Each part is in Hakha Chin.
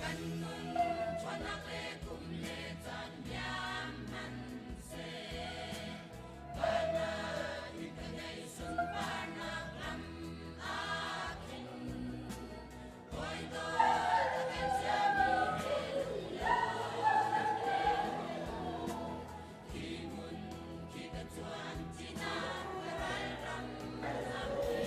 Kan nun ṭhawnnak le kum le caan liam hmanhseh, van ah inn ka ngei sunparnak lam ah khin. Hawi dawt a kan ciami he lunglawm le khi hmun khi ka cuan tinak ka ralram lam hi.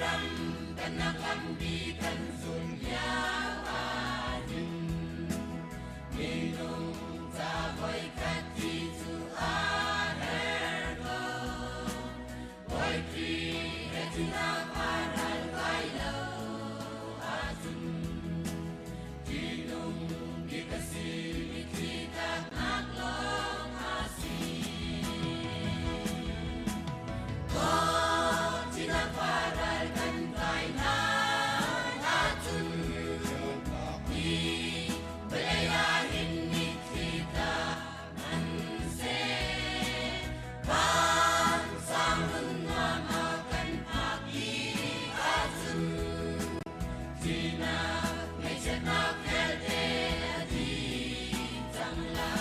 Vanram pennak lampi kan zul lio ahhin minung ca voikhat thi cu a herh ko. Bawi Khrih he thihnak a ral kai lo ahcun ṭihnung bik a si mitthli tlaknak lawng a si. Maw thihnak pa ral kan kai hlan ahcun hi vawlei ah hin mitthli tla hmanhseh vansang nun nuam a kan phak i ahcun thihnak ngaihchiatnak vialte a dih cang lai.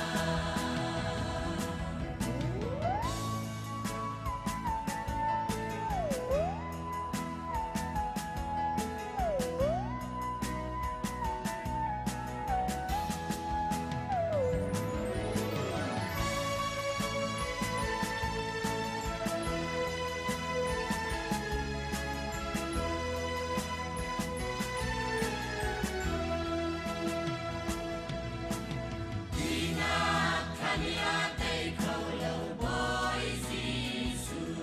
Thihnak thlan i a tei kho lo Bawi Jesuh,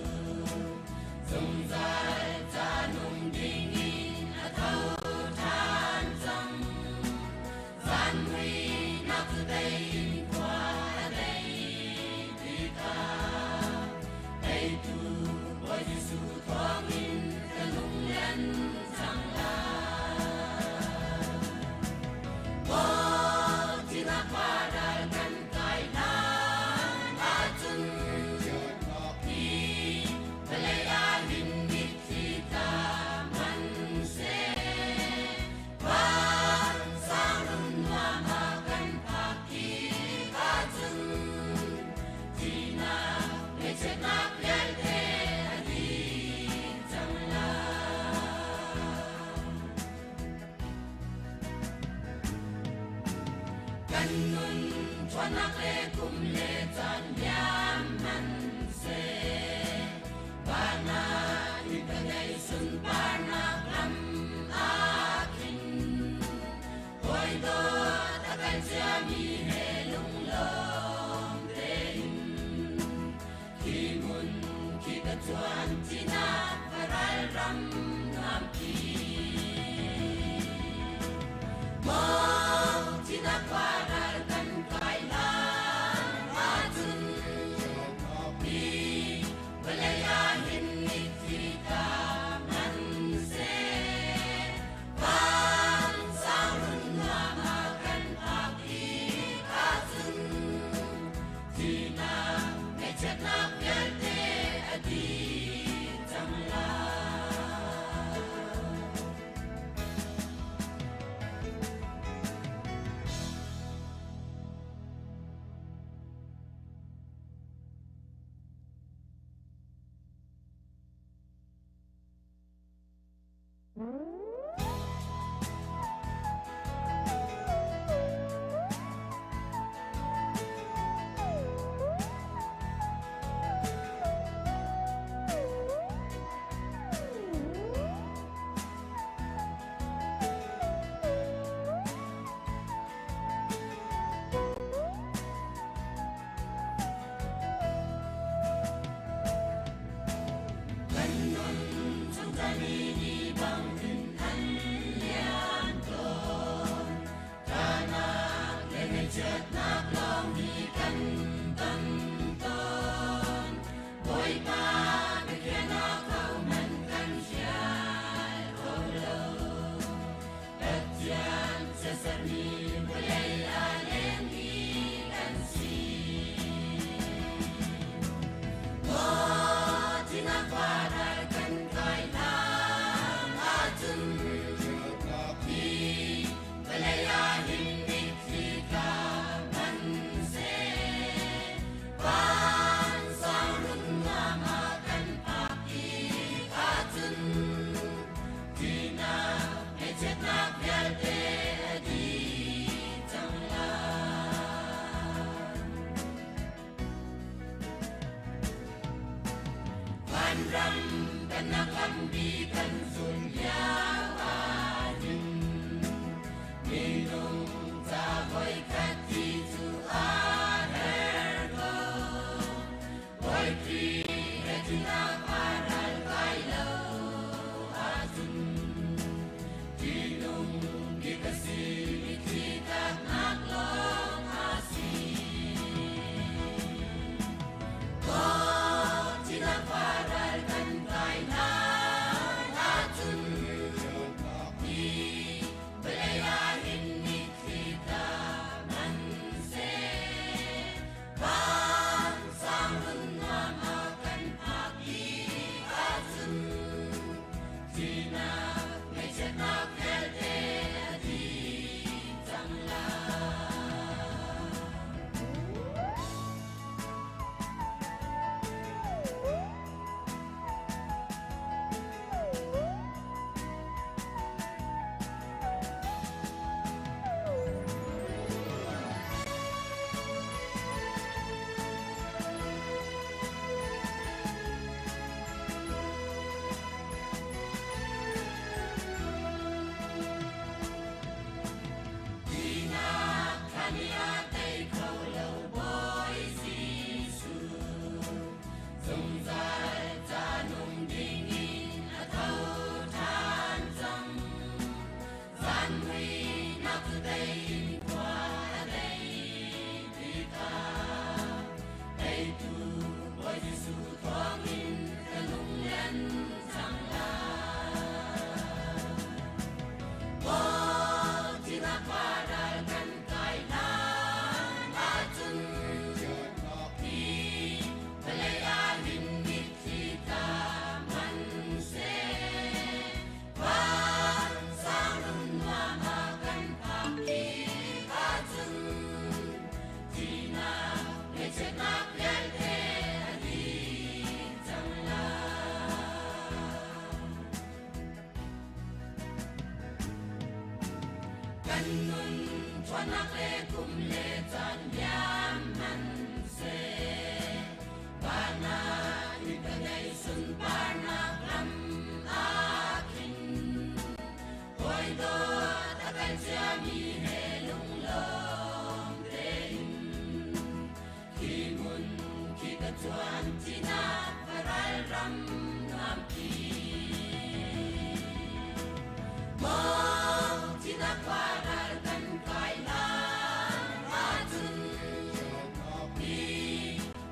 zungzal ca nung dingin a tho ṭhan cang. Zan muihnak cu tei in khua a dei tikah, teitu Bawi Jesuh thawngin ka lunglen cang lai. Maw thihnak pa ral kan kai hlan ahcun hi vawlei ah hin mitthli tla hmanhseh vansang nun nuam ah kan phak i ahcun thihnak ngaihchiatnak vialte a dih cang lai. Kan nun ṭhawnnak le kum le caan liam hmanhseh van ah inn ka ngei sunparnak lam ah khin hawi dawt a kal ciami he lunglawm tein khi hmun khi ka cuan thihnak varal ram nuampi. Maw thihnak khua ral kan kai hlan ahcun hi vawlei ah hin mitthli tla hmanhseh vansang nun nuam ah kan phak i ahcun thihnak ngaihchiatnak vialte a dih cang lai. Kan nun chung cani ni bangin an liam tawn. Ṭahnak le ngaihchiatnak lawng hi kan ton tawn. Bawipa biakhiahnak hohmanh kan hrial kho lo. Pathian siasermi vawlei ah lengmi kan si. Maw thihnak khua ral kan kai hlan ahcun hi vawlei ah hin mitthli tla hmanhseh vansang nun nuam ah kan phak i ahcun thihnak ngaihchiatnak vialte a dih cang lai. Vanram Pennak lampi kan zun lio ahhin minung ca voikhat thi cu a her ko. Bawi Khrih he thihnak a ral kai lo ahcun ṭihnung bik a si mitthli tlaknak lawng a si. Thihnak ral kan kai hlan ahcun hi vawlei ah hin mitthli tla hmanhseh vansang nun nuam a kan phak i ahcun thihnak ngaihchiatnak vialte a dih cang lai. Thihnak thlan i a tei kho lo Bawi Jesuh, zungzal ca nung dingin a tho ṭhan cang. Zan muihnak cu tei in khua a dei tikah, teitu Bawi Jesuh thawngin ka lunglen cang lai. Maw thihnak ral kan kai hlan ahcun hi vawlei ah hin mitthli tla hmanhseh vansang nun nuam ah kan phak i ahcun thihnak ngaihchiatnak vialte a dih cang lai. Kan nun ṭhawnnak le kum le caan liam hmanhseh van ah inn ka ngei sunparnak lam ah khin hawi dawt a kal ciami he lunglawm tein khi hmun khi ka cuan tinak varal ram nuampi. Maw thihnak ral kan kai hlan ahcun hi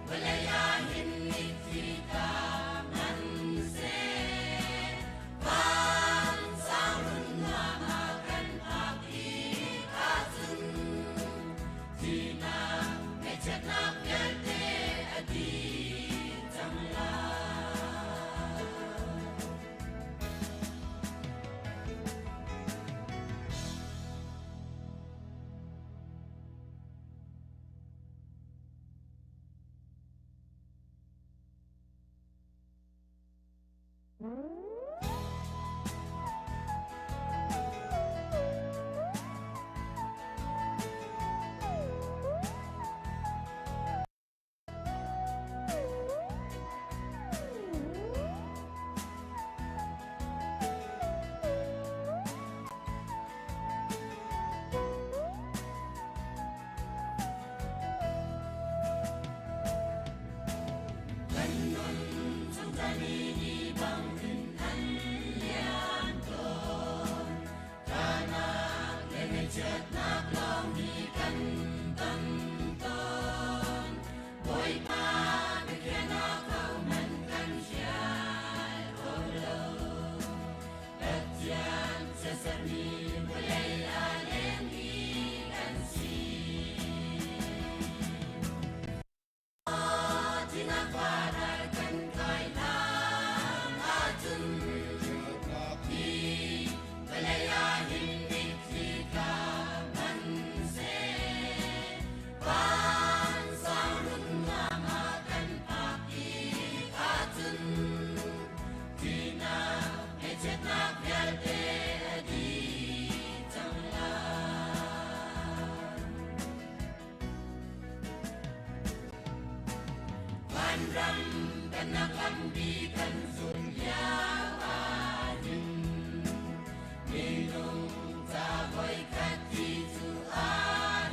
vawlei ah hin mitthli tla hmanhseh vansang nun nuam ah kan phak i ahcun thihnak ngaihchiatnak vialte a dih cang lai. Kan nun chung cani ni bangin an liam tawn. Ṭahnak le ngaihchiatnak lawng hi kan ton tawn. Bawipa biakhiahnak hohmanh kan hrial kho lo. Pathian siasermi vawlei ah lengmi kan si. Thihnak ral kan kai hlan ahcun hi vawlei ah hin mitthli tla hmanhseh vansang nun nuam ah kan phak i ahcun thihnak ngaihchiatnak vialte a dih cang lai. Vanram pennak lampi kan zun. lio ahhin minung ca voikhat thi cu a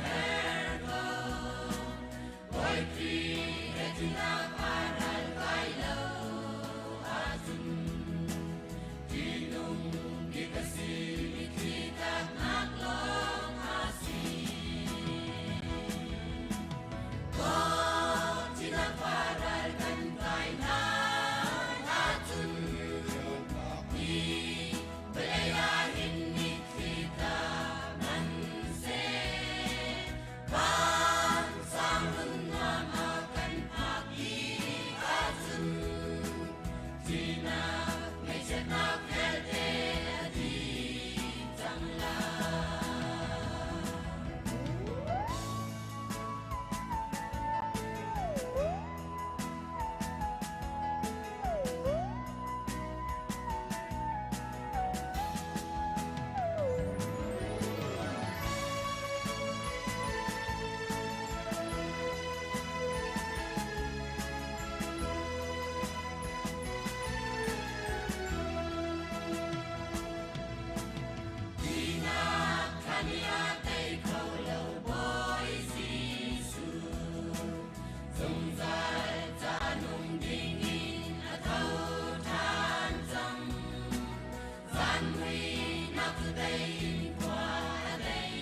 herh ko. Bawi Khrih he thihnak a ral kai lo ahcun ṭihnung bik a si mitthli tlaknak lawng a si. Maw thihnak pa ral kan kai hlan ahcun hi vawlei ah hin mitthli tla hmanhseh vansang nunnuam a kan phak i ahcun thihnak ngaihchiatnak vialte a dih cang lai. Thihnak khan i a tei kho lo Bawi Jesuh, zungzal ca nung dingin a tho ṭhan cang. Zan muihnak cu tei in khua a dei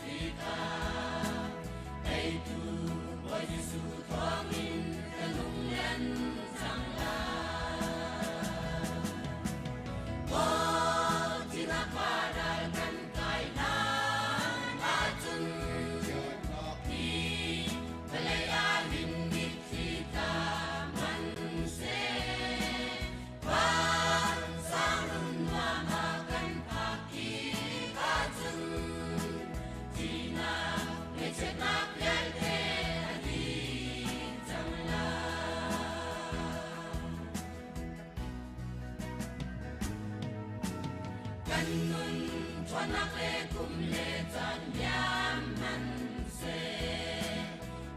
tikah teitu Bawi Jesuh thawngin ka lunglen cang lai. Maw thihnak pa ral kan kai hlan ahcun hi vawlei ah hin mitthli tla hmanhseh vansang runnuam ah kan phak i ahcun thihnak ngaihchiatnak vialte a dih cang lai. Kan nun ṭhawnnak le kum le caan liam hmanhseh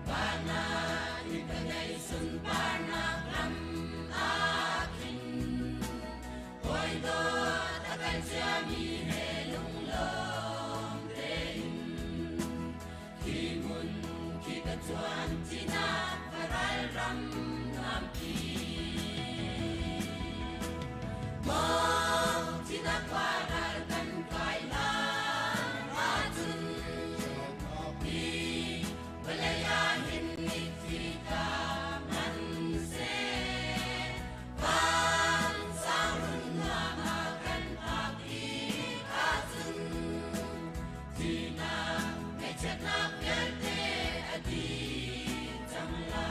van ah inn ka ngei sunparnak ram ah khin hawi dawt a kal ciami he lunglawm tein khi hmun khi ka cuan thihnak varal ram nuampi. Maw thihnak khua ral kan kai hlan ahcun hi vawlei ah hin mitthli tla hmanhseh vansang runnuam ah kan phak i ahcun thihnak ngaihchiatnak vialte a dih cang lai.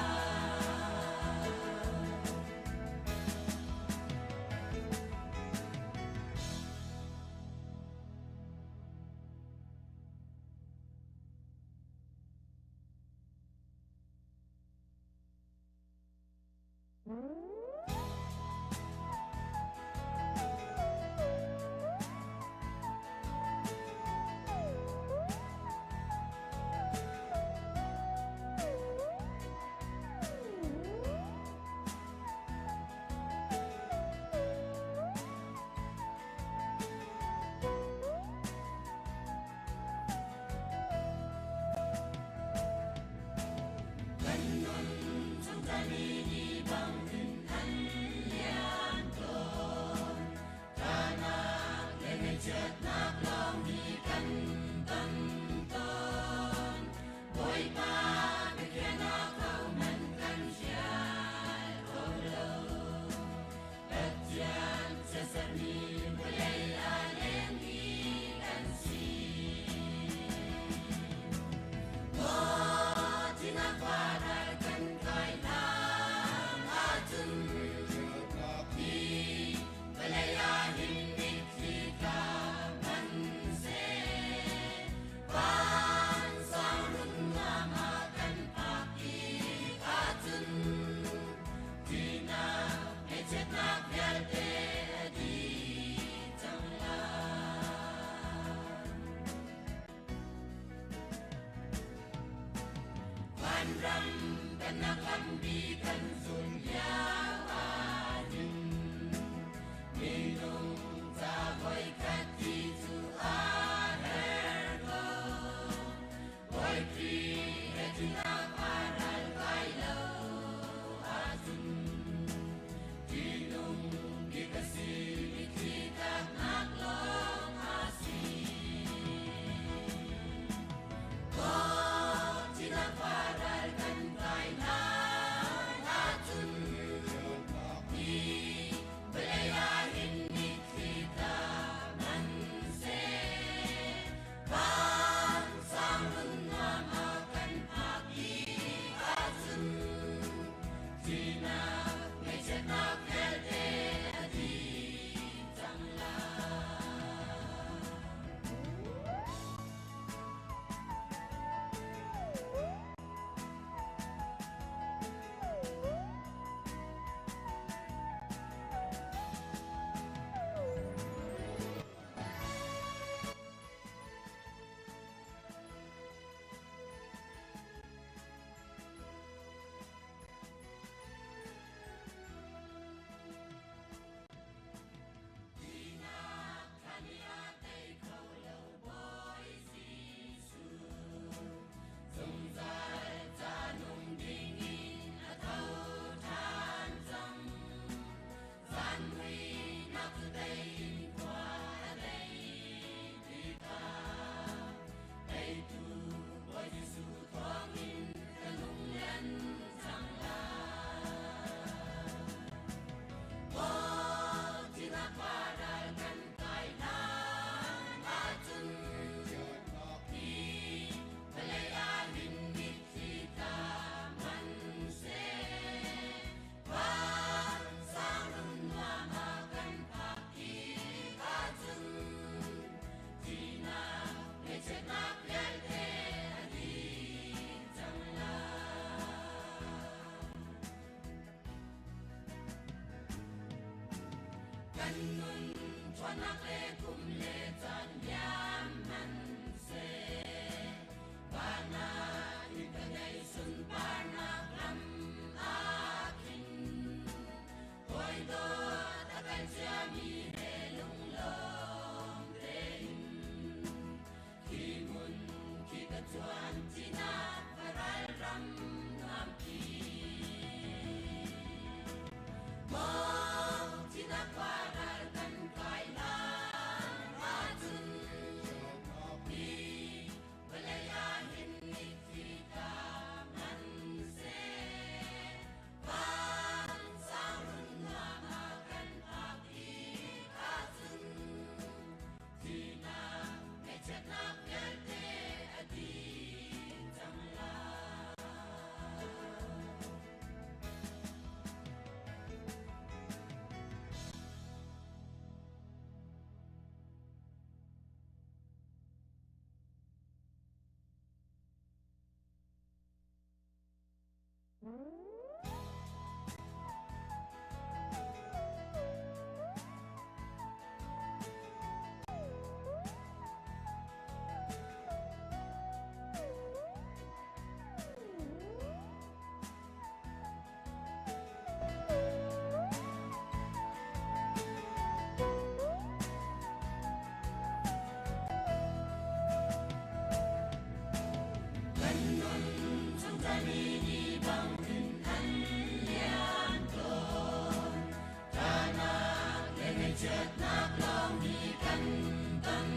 Kan nun chung cani ni bangin an liam tawn. Ṭahnak le ngaihchiatnak lawng hi kan ton tawn. Bawipa biakhiahnak hohmanh kan hrial kho lo. Pathian siasermi vawlei ah lengmi kan si. Maw thihnak khua ral kan kai hlan ahcun hi vawlei ah hin mitthli tla hmanhseh vansang runnuam ah kan phak i ahcun thihnak ngaihchiatnak vialte a dih cang lai. Vanram pennak lampi kan zul lio ahhin Kan nun ṭhawnnak le kum le caan liam hmanhseh, van ah i ka ngei sunparnak lam ah khin. Hawi dawt a kal ciami he lunglawm tein khi hmun khi ka cuan tinak varal ram nuampi. Maw tinak varal kan kai hlan ahcun hi vawlei ah hin mitthli tla hmanhseh, vansang run nuam ah kan phak i ahcun thihnak ngaihchiatnak vialte a dih cang lai. Kan nun chung tlaimi ni bangin an liam tawn. Ṭahnak le ngaihchiatnak lawng hi kan ton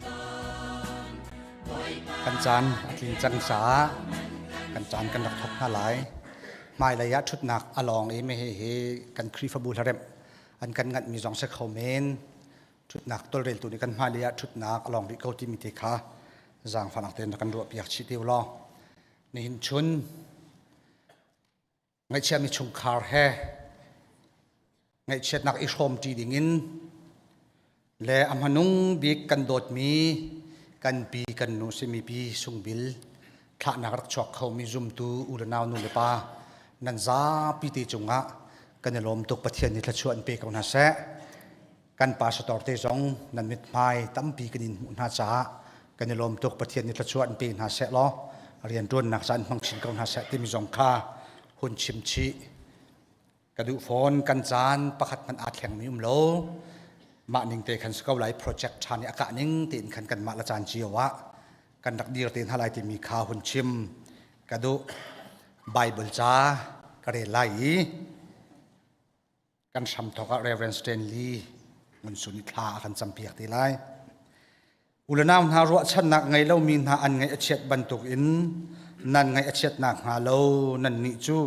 tawn. Bawipa Kan caan a tlin cang caah kan caan kan rak thawk hna lai. Hmailei ah ṭhutnak a lawng i hihi kan Khrihfabu hlaremh an kan nganhmi zong si kho men. Ṭhutnak tawlreltu nih kan hmailei ah ṭhutnak a lawng rih ko timi te kha zaangfahnak tein rak kan ruahpiak chih te u law. Nihin chun ngaihchiami chungkhar he ngaihchiatnak i hrawmṭi dingin le a hmanung bik kan dawtmi kan pi kan nu simi pi Sungbil thlahnak rak chuak khomi zumtu u le nau nu le pa nan zapi te cungah kan i lawm tuk. Pathian nih thluachuah in pe ko hna seh. Kan pastor te zong nan mithmai tampi kan in hmuh hna caah kan i lawm tuk. Pathian nih thluachuah in pe hna seh law rianṭuannak caan hmang chin ko hna seh timi zong kha hun chim chih ka duh fawn. Kan caan pakhat hmanh aa thlengmi um lo, mah ning te khan si ko lai. Project ṭha nih a kah ning tein khan kanmah la caan cio ah kan rak dir te hna lai timi kha hun chim ka duh. Bible ca ka rel lai i kan hramthawk ah Reverend Stanley Ngun Sun i thla a kan campiak te lai. U le nau hna, ruahchannak ngei lomi hna an ngaih a chiat bantukin nan ngaih a chiat nakhnga lo nannih cu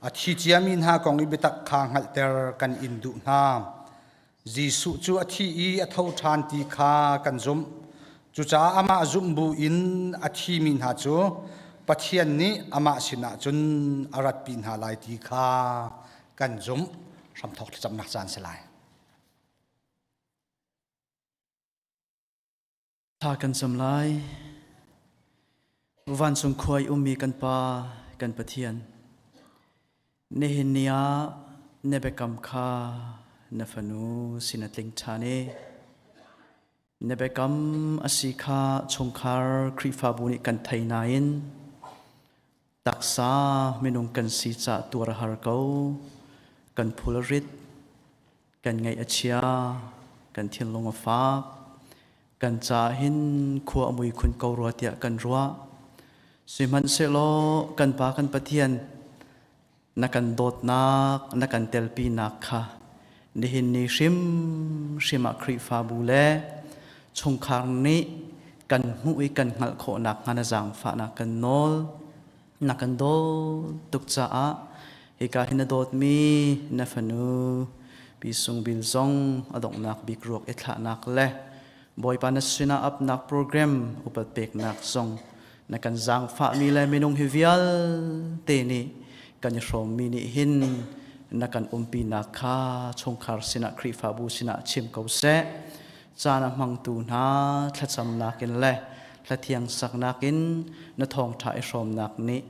a thi ciami hna kong i biatak kha hngalhter kan in duh hna. Jesuh cu a thi i a tho ṭhan ti kha kan zumh. Cucaah amah zumh bu in a thimi hna cu Pathian nih amah sinah cun a ratpi hna lai ti kha kan zumh. Hramthawk thlacamnak caan si lai. Thla kan cam lai. Vancung khua i ummi kan Pa, kan Pathian, nihin ni ah na biakam kha na fanu sin a tling ṭhan i na biakam a si kha chungkhar Khrihfabu nih kan thei nain taksa minung kan si cah tuar a har ko. Kan phulrit, kan ngaih a chia, kan thinlung a fak. Kan ca hin khua a mui khun ko rua tiah kan ruah. Sihmanhsehlaw kan Pa kan Pathian, na kan dawtnak, na kan telpinak kha nihin ni hrimhrim ah Khrihfabu le chungkhar nih kan hmuh i kan hngalh khawh nakhnga na zaangfahnak kan nawl. Na kan dawt tuk caah hika hin na dawtmi na fanu Pi Sung Bil zong a donghnak bik ruak i thlahnak le Bawipa na sinah apnak program upat peknak zong na kan zaangfahmi le minung hi vialte nih kan i hrawmmi nih hin na kan umpinak kha chungkhar sinah Khrihfabu sinah chim ko seh. Caan a hmangtu hna thlacamnak in le hlathiang saknak in na thawngṭha i hrawmnak nih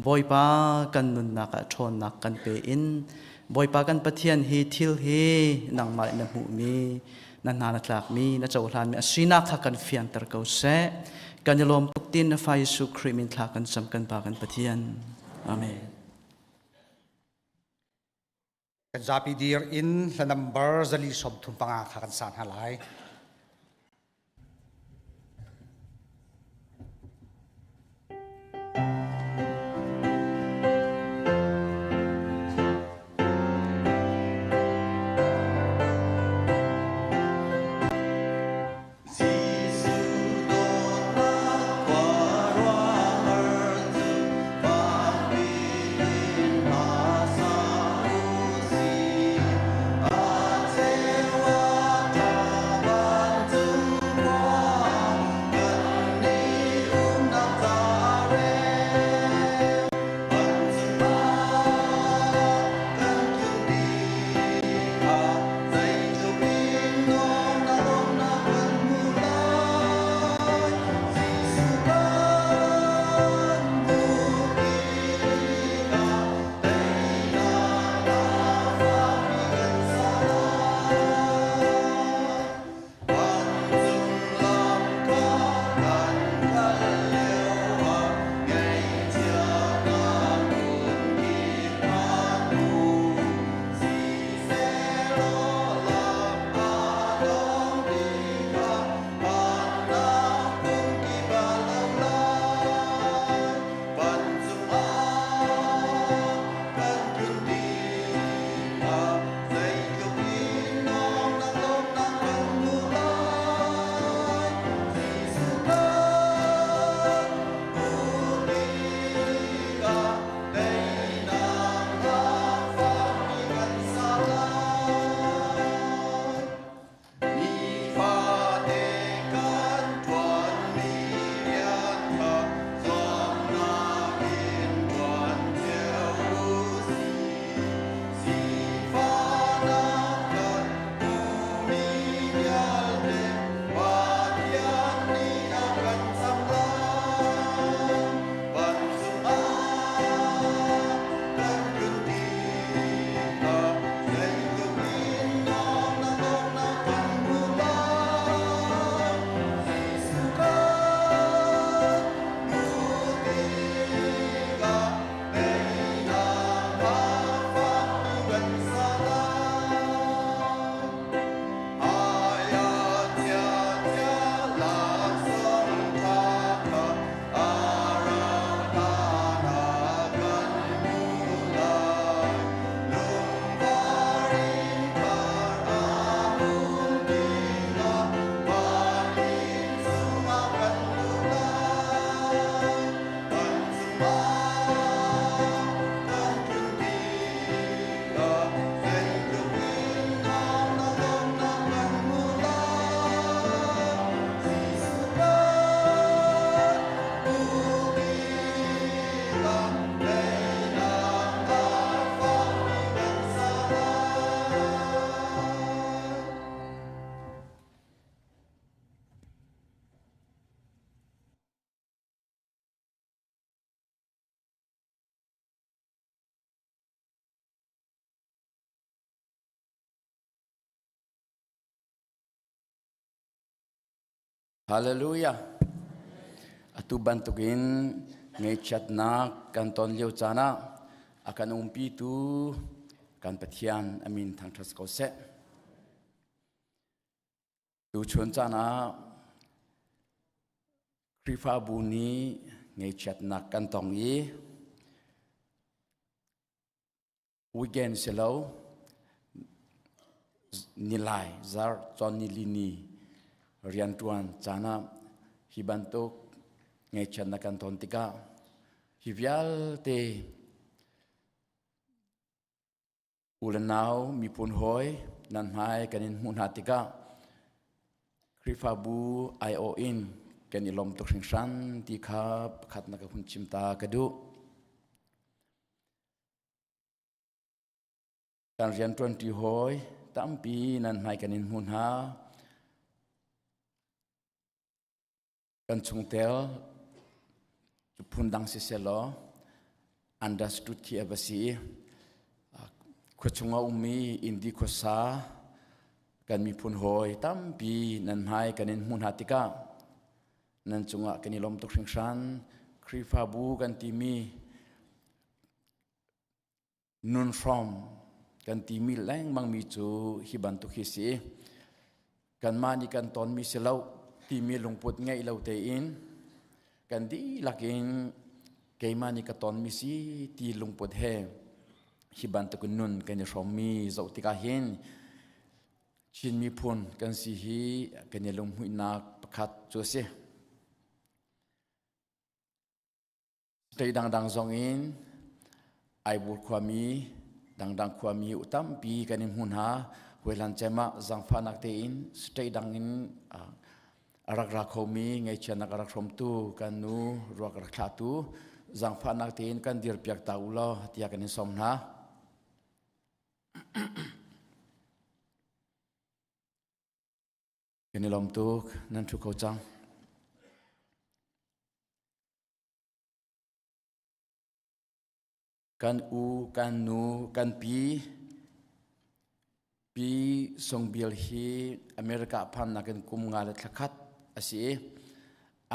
Bawipa kan nunnak ah ṭhawnnak kan pe in Bawipa kan Pathian hi thil hi nangmah na hmuhmi na hna na tlakmi na cohlanmi a sinak kha kan fianter ko seh. Kan i lawm tuk tin na fa Jesuh Khrih min thla kan cam kan Pa kan Pathian. Amen. Kan zapi dir in hla number 435 kha kan sa hna lai. Hallelujah. Atu bantukin ngaihchiatnak kan ton lio caan ah a kan umpitu kan Pathian amin thangṭhat ko seh. Tuchun caan ah Khrihfabu nih ngaihchiatnak kan tong i weekend si lo nilai zar chon nili ni rianṭuan caan ah hi bantuk ngaihchiatnak kan ton tikah hi vialte U le nau miphun hawi nan hmai kan in hmuh hna tikah Khrihfabu aiawh in kan i lawm tuk hringhran ti kha pakhat na ka hun chim ta ka duh. Kan rianṭuanṭi hawi tampi nan hmai kan in hmuh hna. Kan chungtel cu phundang siseh law understood khi a va si i. Khuachung a ummi Indi khuasa kan miphun hawi tampi nan hmai kan in hmuh hna tikah nan cungah kan i lawm tuk hringhran. Khrihfabu kan timi nun hrawm kan timi lengmangmi cu hi bantuk hi si. Kanmah nih kan tonmi si lo timi lungput ngeih lo tein kan dihlak in keimah nih ka tonmi si ti lungput he hi bantuk nun kan i hrawmmi zoh tikah hin Chin miphun kan si hi kan i lunghmuihnak pakhat cu a si. State dangdang zong in Aibur khuami, dangdang khuami tampi kan in hmu hna. Huailan cem ah zaangfahnak tein state dang in a rak ra khomi ngaihchiatnak a rak hrawmtu kan nu ruak rak thlahtu zaangfahnak tein kan dirpiak ta u law tiah kan in sawm hna. Kan i lawm tuk, nan ṭhu kho cang. Kan u, kan nu, kan pi, Pi Sung Bil hi America phannak in kum nga le thla khat a si i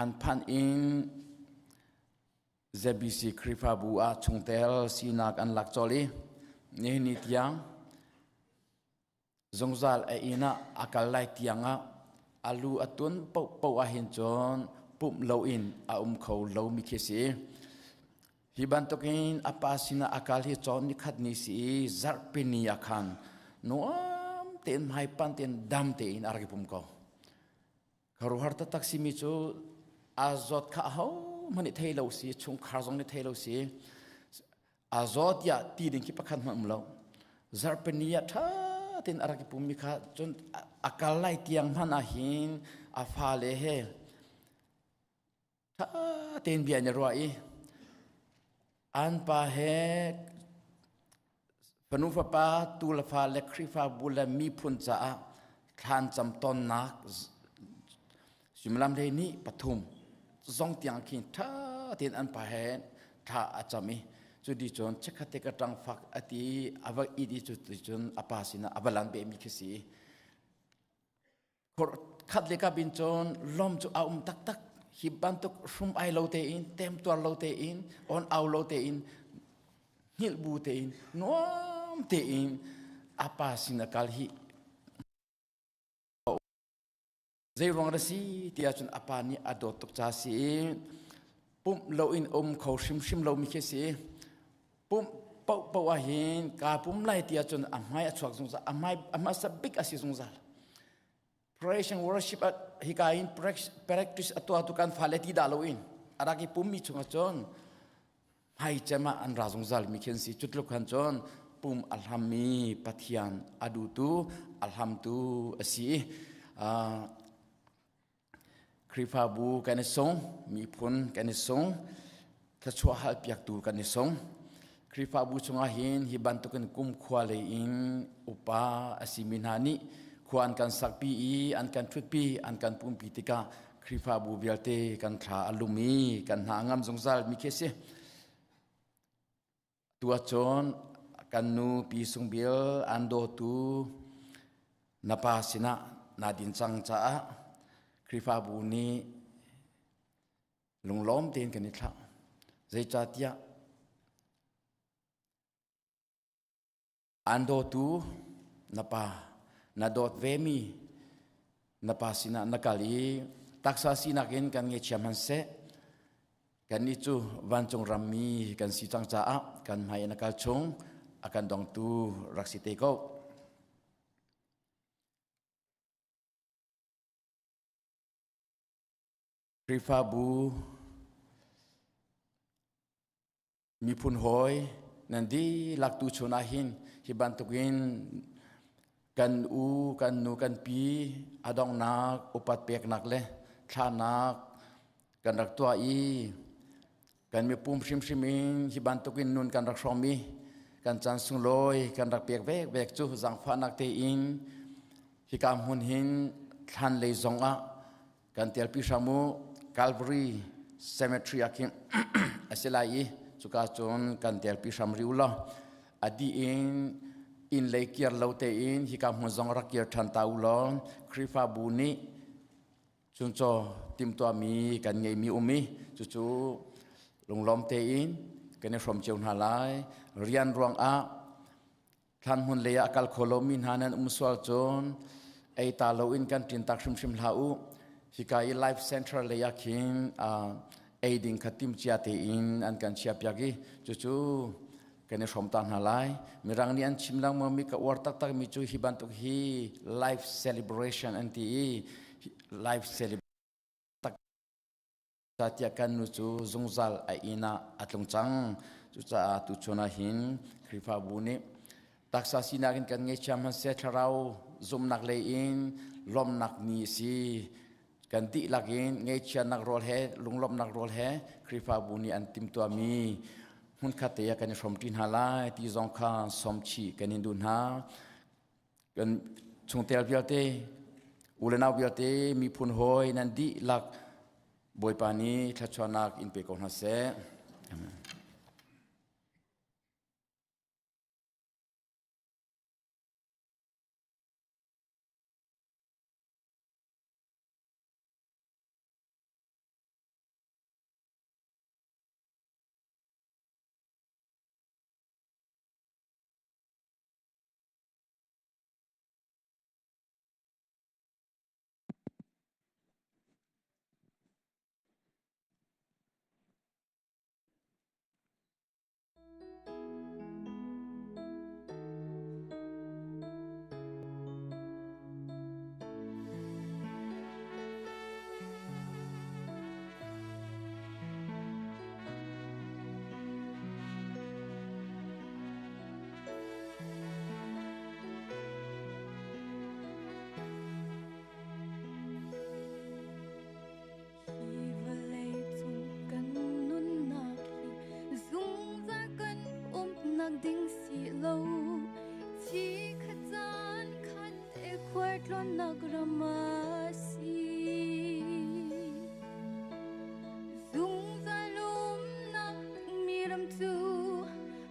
an phanh in ZBC Khrihfabu ah chungtel sinak an lak colh i nihin ni tiang Zungzal a inn ah a kal lai tiangah a lu a tun paohpaoh ahhin cun pumh loin a um kho lomi khi a si. Hi bantukin a pa sinah a kal hi cawn nikhat ni si i zarhpi ni ah khan nuam tein hmaipan tein dam tein a rak i pum ko. Khuaruahhar taktak simi cu a zawt kha ahohmanh nih thei lo si, chungkhar zong nih thei lo si, a zawt tiah ti ding khi pakhat hmanh um lo. Zarhpini ah ṭha tein a rak i pummi kha cun a kal lai tiang hmanh ah hin a fale he ṭha tein bia an i ruah i an pa he fanu fapa tu le fa le Khrihfabu le miphun caah thlan cam tonnak suimilam hlei nih pathum zong tiang khin ṭha tein an pa he thla a cam i cu di cun chikkhat te ka ṭang fak a ti a va it i cu ti cun a pa sinah a va lan behmi khi si. Khat le kap in cun lom cu a um taktak. Hi bantuk hrum ai lo tein, temtuar lo tein, on au lo tein, hngilh bu tein, nuam tein a pa sin a kal hi. Zei ruang dah si tiah cun a pa nih a dawt tuk ca si i pumh loin um kho hrimhrim lomi khi si. Pumh paohpaoh ah hin kaa pum lai ti ahcun a hmai a chuak zungzal, a hmai a hmasa bik a si zungzal. Praise and worship hika in practice a tuah tu kan fale ti dah loin a rak i pummi chungah cun hmai cem ah an ra zungzal mi khi an si. Cutluk khan cun pum a hlammi Pathian a duhtu a hlamtu a si. Khrihfabu kan i sung, miphun kan i sung, thluachuah halpiaktu kan i sung. Khrihfabu chungah hin hi bantukin kumkhua lei in upa a simi hna nih khua an kan sakpi i an kan ṭhutpi, an kan pumpi tikah Khrihfabu vialte kan thla a lum i kan hna a ngam zungzal mi khi a si. Tu ahcun kan nu Pi Sung Bil an dawtu na pa sinah naa din cang caah Khrihfabu nih lunglawm tein kan i thlah. Zeicahtiah an dawtu na pa na dawt vemi na pa sinah na kal i taksa sinak in kan ngeichia hmanhseh Kannih cu vancung rammi kan si cang caah kan hmai in a kal chung a kan dongtu rak si te ko. Khrihfabu miphun hawi nan dihlak tu chun ah hin hi bantukin kan u kan nu kan pi a donghnak upat peknak le thlahnak kan rak tuah i kan mipum hrimhrim in hi bantukin nun kan rak hrawm i kan caan sunglawi kan rak pek vek vek cu zaangfahnak tein hika hmun hin thlan lei zong ah kan telpi hram u. Calvary Cemetery ah khin a si lai i cuka cun kan telpi hram rih u law a dih in. Inn lei kir lo tein hika hmun zong rak kir ṭhan ta u law Khrihfabu nih chuncaw timhtuahmi kan ngeimi um i cucu lunglawm tein kan i hrawm cio hna lai. Rian ruangah thlan hmun lei ah kal kho lomi hna nan um sual cun ei ta loin kan ṭin tak hrimhrim hlah u. Hika i Life Center lei ah khin ei ding kha timcia tein an kan chiahpiak i cucu kan i hrawm ta hna lai. Mirang nih an chim lengmang mi ka uar taktak mi cu hi bantuk hi life celebration an ti i life celebration tiah kan nu cu zungzal a inn ah a tlung cang. Cucaah tuchun ah hin Khrihfabu nih taksa sinak in kan ngeichia hmanhseh thlarau zumhnak lei in lawmhnak ni a si. Kan dihlak in ngeichiatnak rawl he lunglawmhnak rawl he Khrihfabu nih an timhtuahmi hmunkhat te ah kan i hrawmṭi hna lai ti zong kha sawmchih kan in duh hna. Kan chungtel vialte, u le nau vialte, miphun hawi nan dihlak Bawipa nih thluachuahnak in pe ko hna seh. Amen. Hi vawlei cung kan nunnak hi zungzal kan umnak ding si lo. Thi kha caan khat te khualtlawnnak ram a si. Zungzal umnak mi ram cu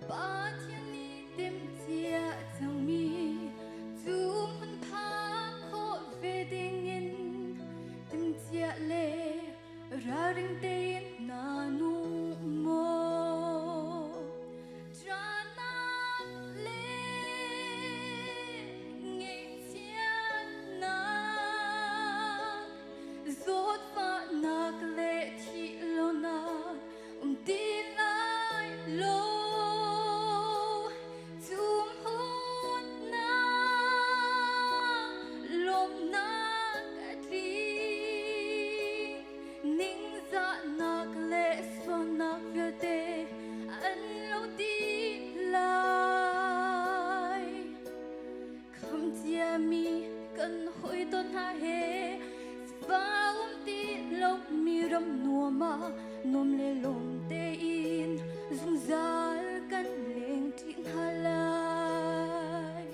Pathian nih timhcia cangmi cu hmun phak khawh ve dingin timhcia le ralring tein na nung maw? Ṭahnak le ngaihchiatnak, zawtfahnak le thih lonak um ti lai lo. Tumhunnak lawmhnak a tling, ningzahnak le sualnak vialte an lo dih lai. Khamciami kan hawiton hna he sifak um ti lomi ram nuam ah nuam le lawm tein zungzal kan lengṭi hna lai.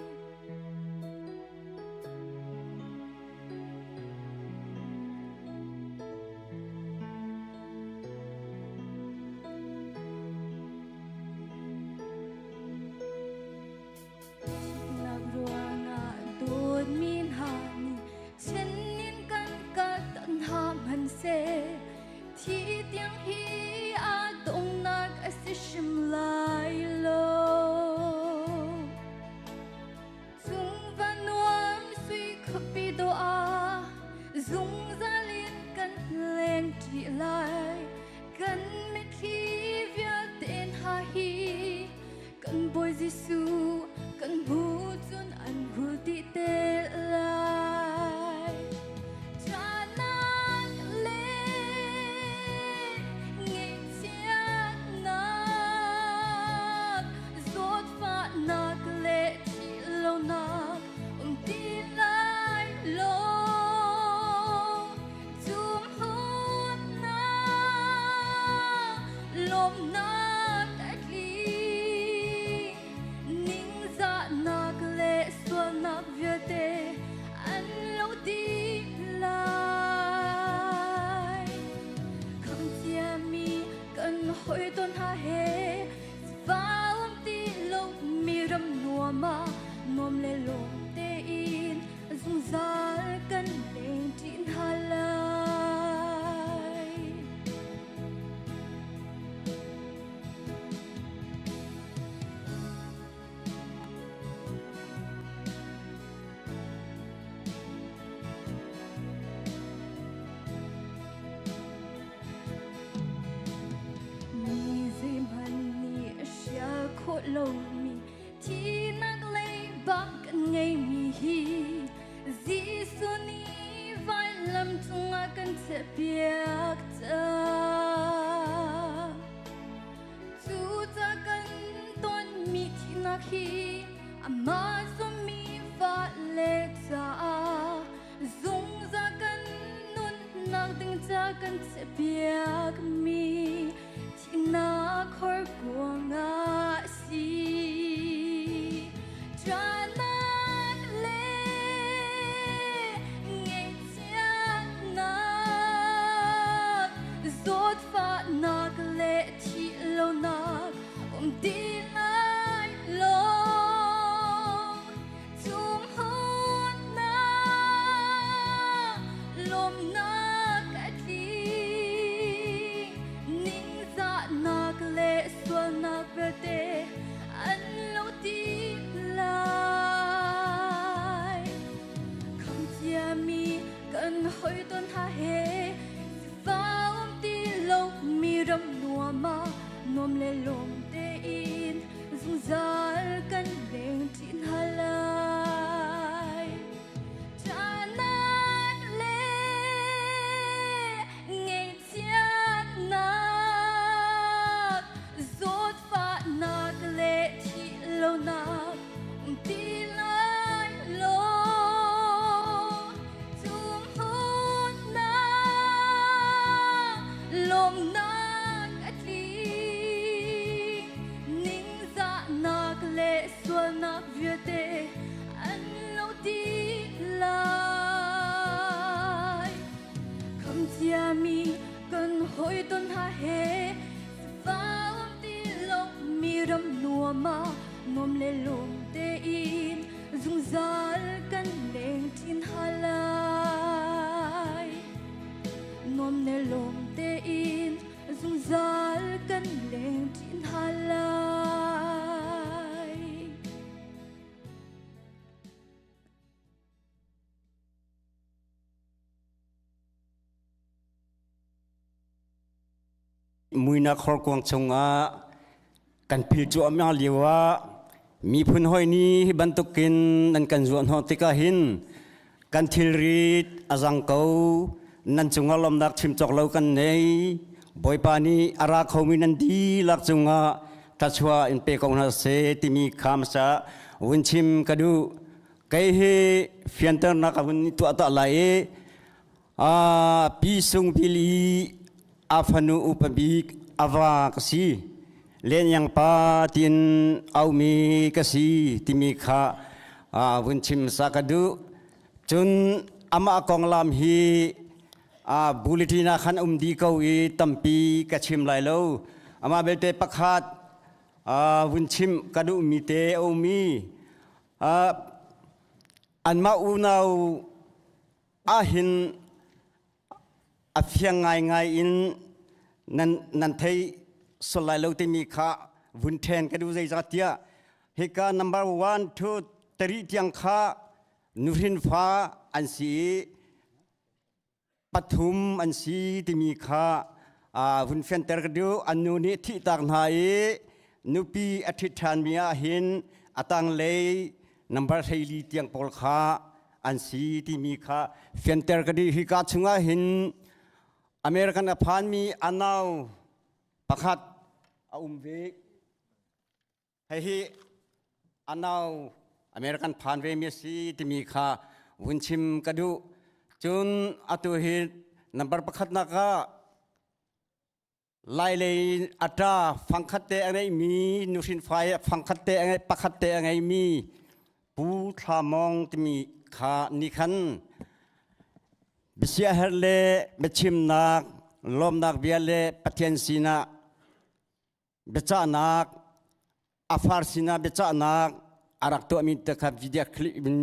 Thihnak ruangah dawtmi hna nih ṭhen in kan kaltak hna hmanhseh thi tiang hi aa donghnak a si hrim lai lo. Nuam le lawm tein zungzal kan leng ṭi hna lai. Mi zeihmanh nih a hrial khawh lomi thihnak leiba kan ngeimi hi Jesuh nih vailam cungah kan chiahpiak cang. Cucaah kan tonmi thihnak hi amah zummi fale caah zungzal kan nunnak ding ca kan chiahpiakmi thihnak horkuang ah a si. Ṭahnak le ngaihchiatnak, zawtfahnak le thihlonak um ti lai lo. Tumhunnak lawmnak a tling, ningzahnak le sualnak vialte an lo ti lai. Khamciami kan hoi ton ha he sifah um ti lo mi ram nuam ah nuam le lawm tein zungzal kan leng ṭi hna lai. Ṭahnak le ngaihchiatnak, zawtfahnak le thihlonak um ti lai lo. Tumhunnak, lawmnak a tling, ningzahnak le sualnak vialte an lo dih lai. Khamciami kan hawi ton hna he sifah um ti lo mi ram nuam ah nuam le lawm tein zungzal kan leng ṭi hna lai. Nuam le lawm tein zungzal kan leng ṭi hna lai. Muinak horkuang chungah kan phil cuahmah lio ah miphun hawi nih hi bantukin nan kan zuahhnawh tikah hin kan thilrit a zang ko. Nan cungah lawmnak chim cawk lo kan nei. Bawipa nih a ra khomi nan dihlak cungah thluachuah in pe ko hna seh timi kha hmasa vun chim ka duh. Kei hi fianternak a hun tuah ta lai i Pi Sung Pili a fanu upa bik a va ka si. Lenyang pa tiin aumi ka si timi kha vun chim sa ka duh. Cun amah konglam hi bulletin ah khan um dih ko i tampi ka chim lai lo. Amah belte pakhat vun chim ka duhmi te a um i anmah unau ahhin a fiang ngaingai in nan thei sual lai lo timi kha vun ṭhen ka duh. Zeicahtiah hika number 1 2 3 tiang kha nuhrin fa an si i pathum an si timi kha vun fianter ka duh. An nu nih thihtak hna i nupi a ṭhit ṭhanmi ahhin a tanglei number 14 tiang pawl kha an si timi kha fianter ka duh. Hika chungah hin American a phanmi a nau pakhat a um ve. Hihi a nau American phan ve mi a si timi kha vun chim ka duh. Cun atu hi number pakhatnak ah Lailei a ṭa fangkhat te a ngeimi nuhrin fai fangkhat te a ngei pakhat te a ngeimi Pu Thla Mawng timi kha nih khan biasiaherh le biachimnak lawmnak bia le Pathian sinah biacahnak a far sinah biacahnak a A rak tuahmi te kha video clip in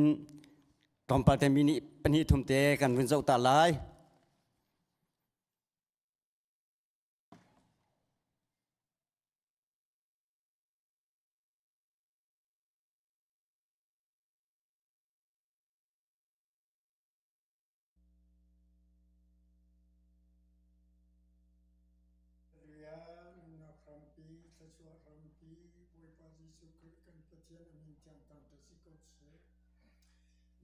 tlawmpal te mi nih pahnih thum te kan vun zoh ta lai. Hallelujah, nunnak hrampi, thluachuah hrampi, Bawipa Jesuh Khrih kan Pathian a min thiang thangṭhat si ko seh.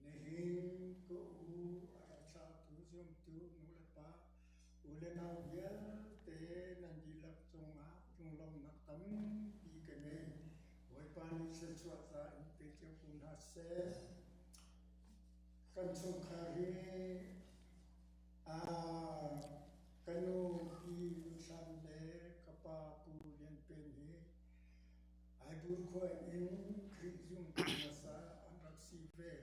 Nihin ka u a rak thlahtu zumtu nu le pa, u le nau vialte nan dihlak cungah lunglawmhnak tampi ka ngei. Bawipa nih thluachuah za in pe cio ko hna seh. Kan chungkhar hi ka nu Pi Nu Hlan le ka pa Pu Lian Pen hi Aibur khua in Khrih zumtu hmasa an rak si ve.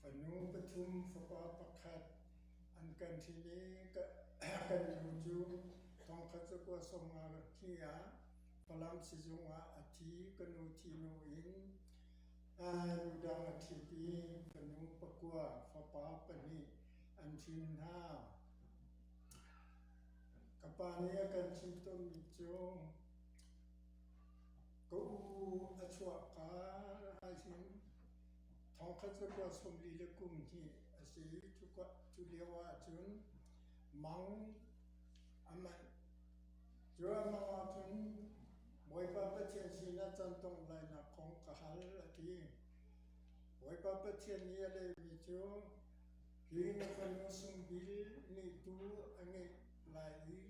Fanu pathum fapa pakhat an kan hrin i kan nu cu thongkhat zakua sawmnga hnih ah Falam sizung ah a thi. Ka nu thi hnu in Nu dang a ṭhit i fanu pakua, fapa pahnih an hrin hna. Ka pa nih a kan chimh tawnmi cu ka u a chuahka ahhin thongkhat zakua sawmli le kum hnih a si i cu lio ahcun mang a manh. Cu a mang ahcun Bawipa Pathian sinah cantong lainak kong ka hal, a ti. Bawipa Pathian nih a lehmi cu, Hi na fanu sungbil nih tuu a ngeih lai i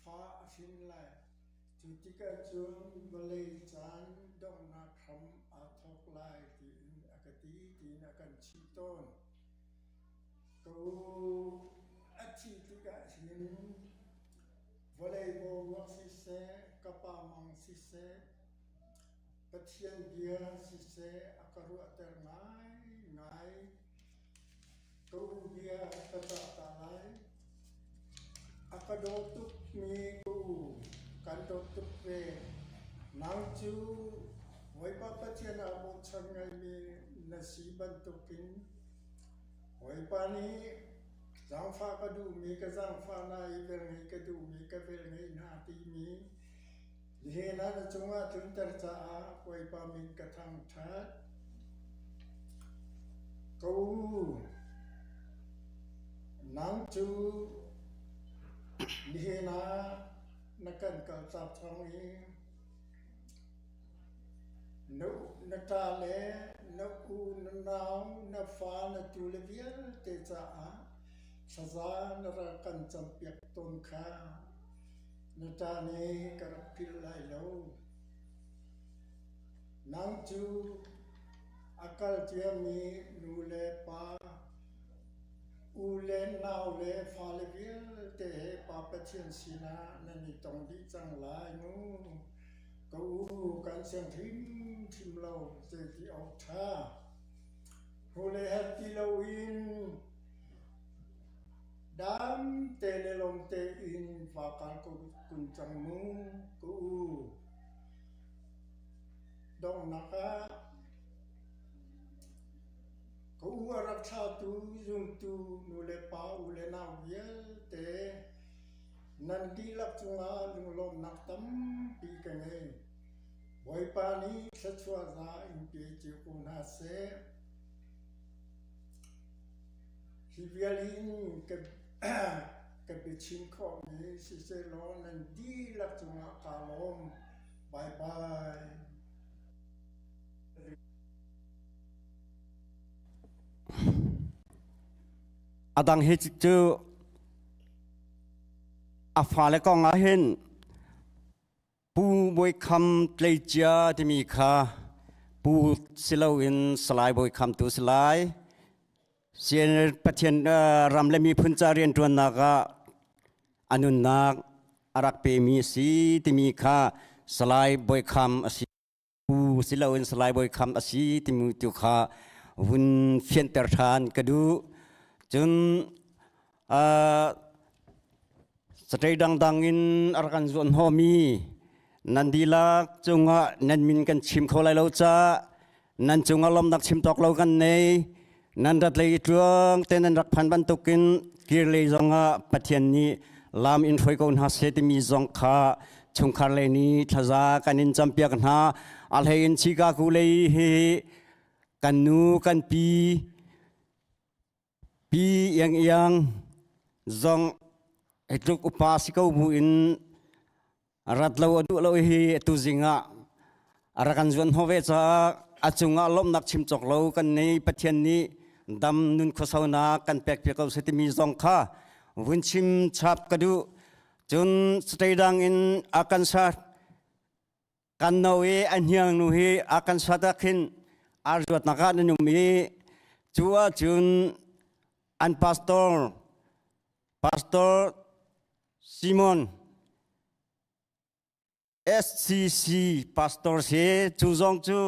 fa a hrin lai. Cu tikah cun vawlei caan donghnak hram aa thawk lai, tiin a ka ti, tiin a kan chimh tawn. Ka u a thih tikah hin Vawlei boruak siseh, ka pa mang siseh, Pathian bia siseh a ka ruahter ngaingai. Ka u bia ka cah ta lai. A ka daw tukmi ka u, kan dawt tuk ve. Nang cu Bawipa Pathian ah bochan ngaimi na si bantukin Bawipa nih Zaangfah ka duhmi ka zaangfah hna i velngeih ka duhmi ka velngeih hna timi nihin ah na cungah tlunter caah Bawipa min ka thangṭhat. Ka u, nang cu nihin ah na kan kaltak cang i Na ṭa le na u, na nau, na fa, na tule vialte caah thlaza na rak kan campiak tawn kha na ṭa nih ka rak philh lai lo. Nang cu a kal ciami nu le pa, u le nau le fale vialte he Pa Pathian sinah nan i tong dih cang lai mu. Ka u, kan siang hrimhrim lo, zeiti awk ṭha. Hnulei her ti loin dam te le lawm tein va kal ko kun cang mu, ka u. Donghnak ah ka u a rak thlatu zumtu nu le pa u le nau vialte Nan dihlak cungah lunglawmhnak tampi ka ngei. Bawipa nih thluachuah za in pe cio ko hna seh. Hi vial hin ka, ka biachim khawhmi sisehlaw nan dihlak cungah kaa lawm. Bye bye. A dang hi cu A fale kong ah hin Pu Bawi Kham Tleicia timi kha Pu siloin Salai Bawi Kham tu si lai. CNL Pathian ram le miphun ca rianṭuannak ah a nunnak a rak pemi a si timi kha Salai Bawi Kham a si. Pu siloin Salai Bawi Kham a si timi tu kha vun fianter ṭhan ka duh. Cun satei dangdang in a rak kan zuanhnawhmi nan dihlak cungah nan min kan chim kho lai lo caah. Nan cungah lawmnak chim tawk lo kan nei. Nan rat lei i tluang te nan rak phan bantukin kir lei zongah Pathian nih lam in hruai ko hna seh timi zong kha chungkhar lei nih thlaza kan in campiak hna. A hlei in Chicago lei hi kan nu kan pi pi iang iang zong hi tluk upa si ko bu in rat lo a duh lo hi tu zing ah a rak kan zuan hnawh ve caah a cungah lawmhnak chim cawk lo kan nei. Pathian nih dam nun khuasonak kan pek piak ko seh timi zong kha vun chim chap ka duh. Cun state dang in a kan sa kan no i a hniang nu hi a kan sat ah khin ar zuatnak ah nan um i cu ahcun an pastor, Pastor Simon SCC pastor si, cu zong cu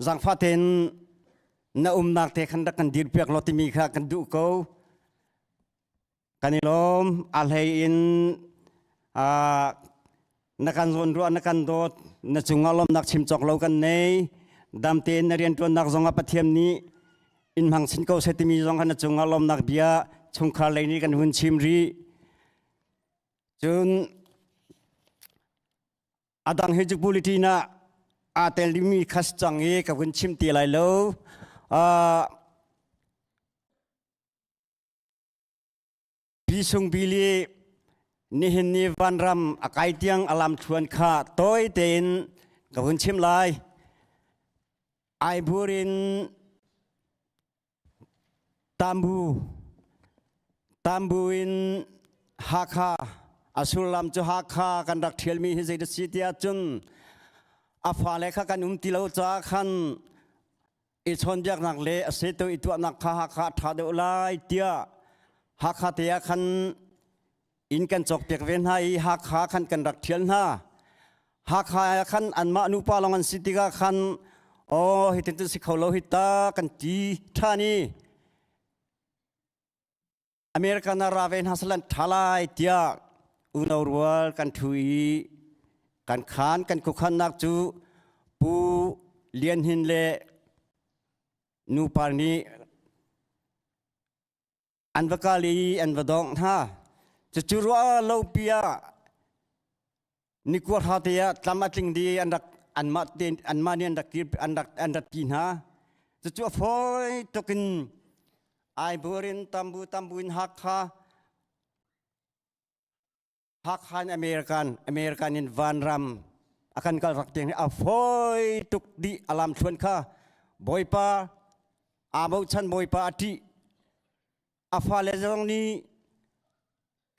zangfah tein na umnak te khan rak kan dir piak law timi kha kan duh ko. Kan i lawm. A hlei in na kan zawn ruah, na kan dawt, na cungah lawmnak chim cawk lo kan nei. Dam tein na rianṭuannak zongah Pathian nih in hmang sin ko seh timi zong kha na cungah lawmnak bia chungkhar lei nih kan hun chim rih. Cun adang hi cu bulletin ah aa tel dingmi khas cang i ka vun chim ti lai lo. Pi Sung Bili nihin ni vanram a kai tiang a lam thluan kha tawi tein ka vun chim lai. Aibur in Tambu, Tambu in Hakha, a sullam cu Hakha kan rak ṭhialmi hi zei si tiah cun a fale kha kan um ti lo caah khan i chawnbiaknak le a seto i tuahnak kha Hakha a ṭha deuh lai tiah Hakha te ah khan inn kan cawkpiak ve hna i Hakha khan kan rak ṭhial hna. Hakha ah khan anmah nupa lawng an si tikah khan aw hitin cu si kho lo hi ta kan ti ṭhan i American ah ra ve hna salan ṭha lai tiah unau rual kan ṭhu i kan khan kan khuakhannak cu Pu Lian Hin le nupa nih an va kal i an va dongh hna. Cucu ruah lo pi ah ni kua hra te ah tlam a tling di an rak anmah te anmah nih an rak kir an rak an rat pi hna. Cucu a fawi tuk in Aibur in Tambu, Tambu in Hakha, Hakha in American, American in Vanram a kan kal rak tiang hi a fawi tuk dih a lam thluan kha. Bawipa aa bochan, Bawipa a ṭih, a fale zong nih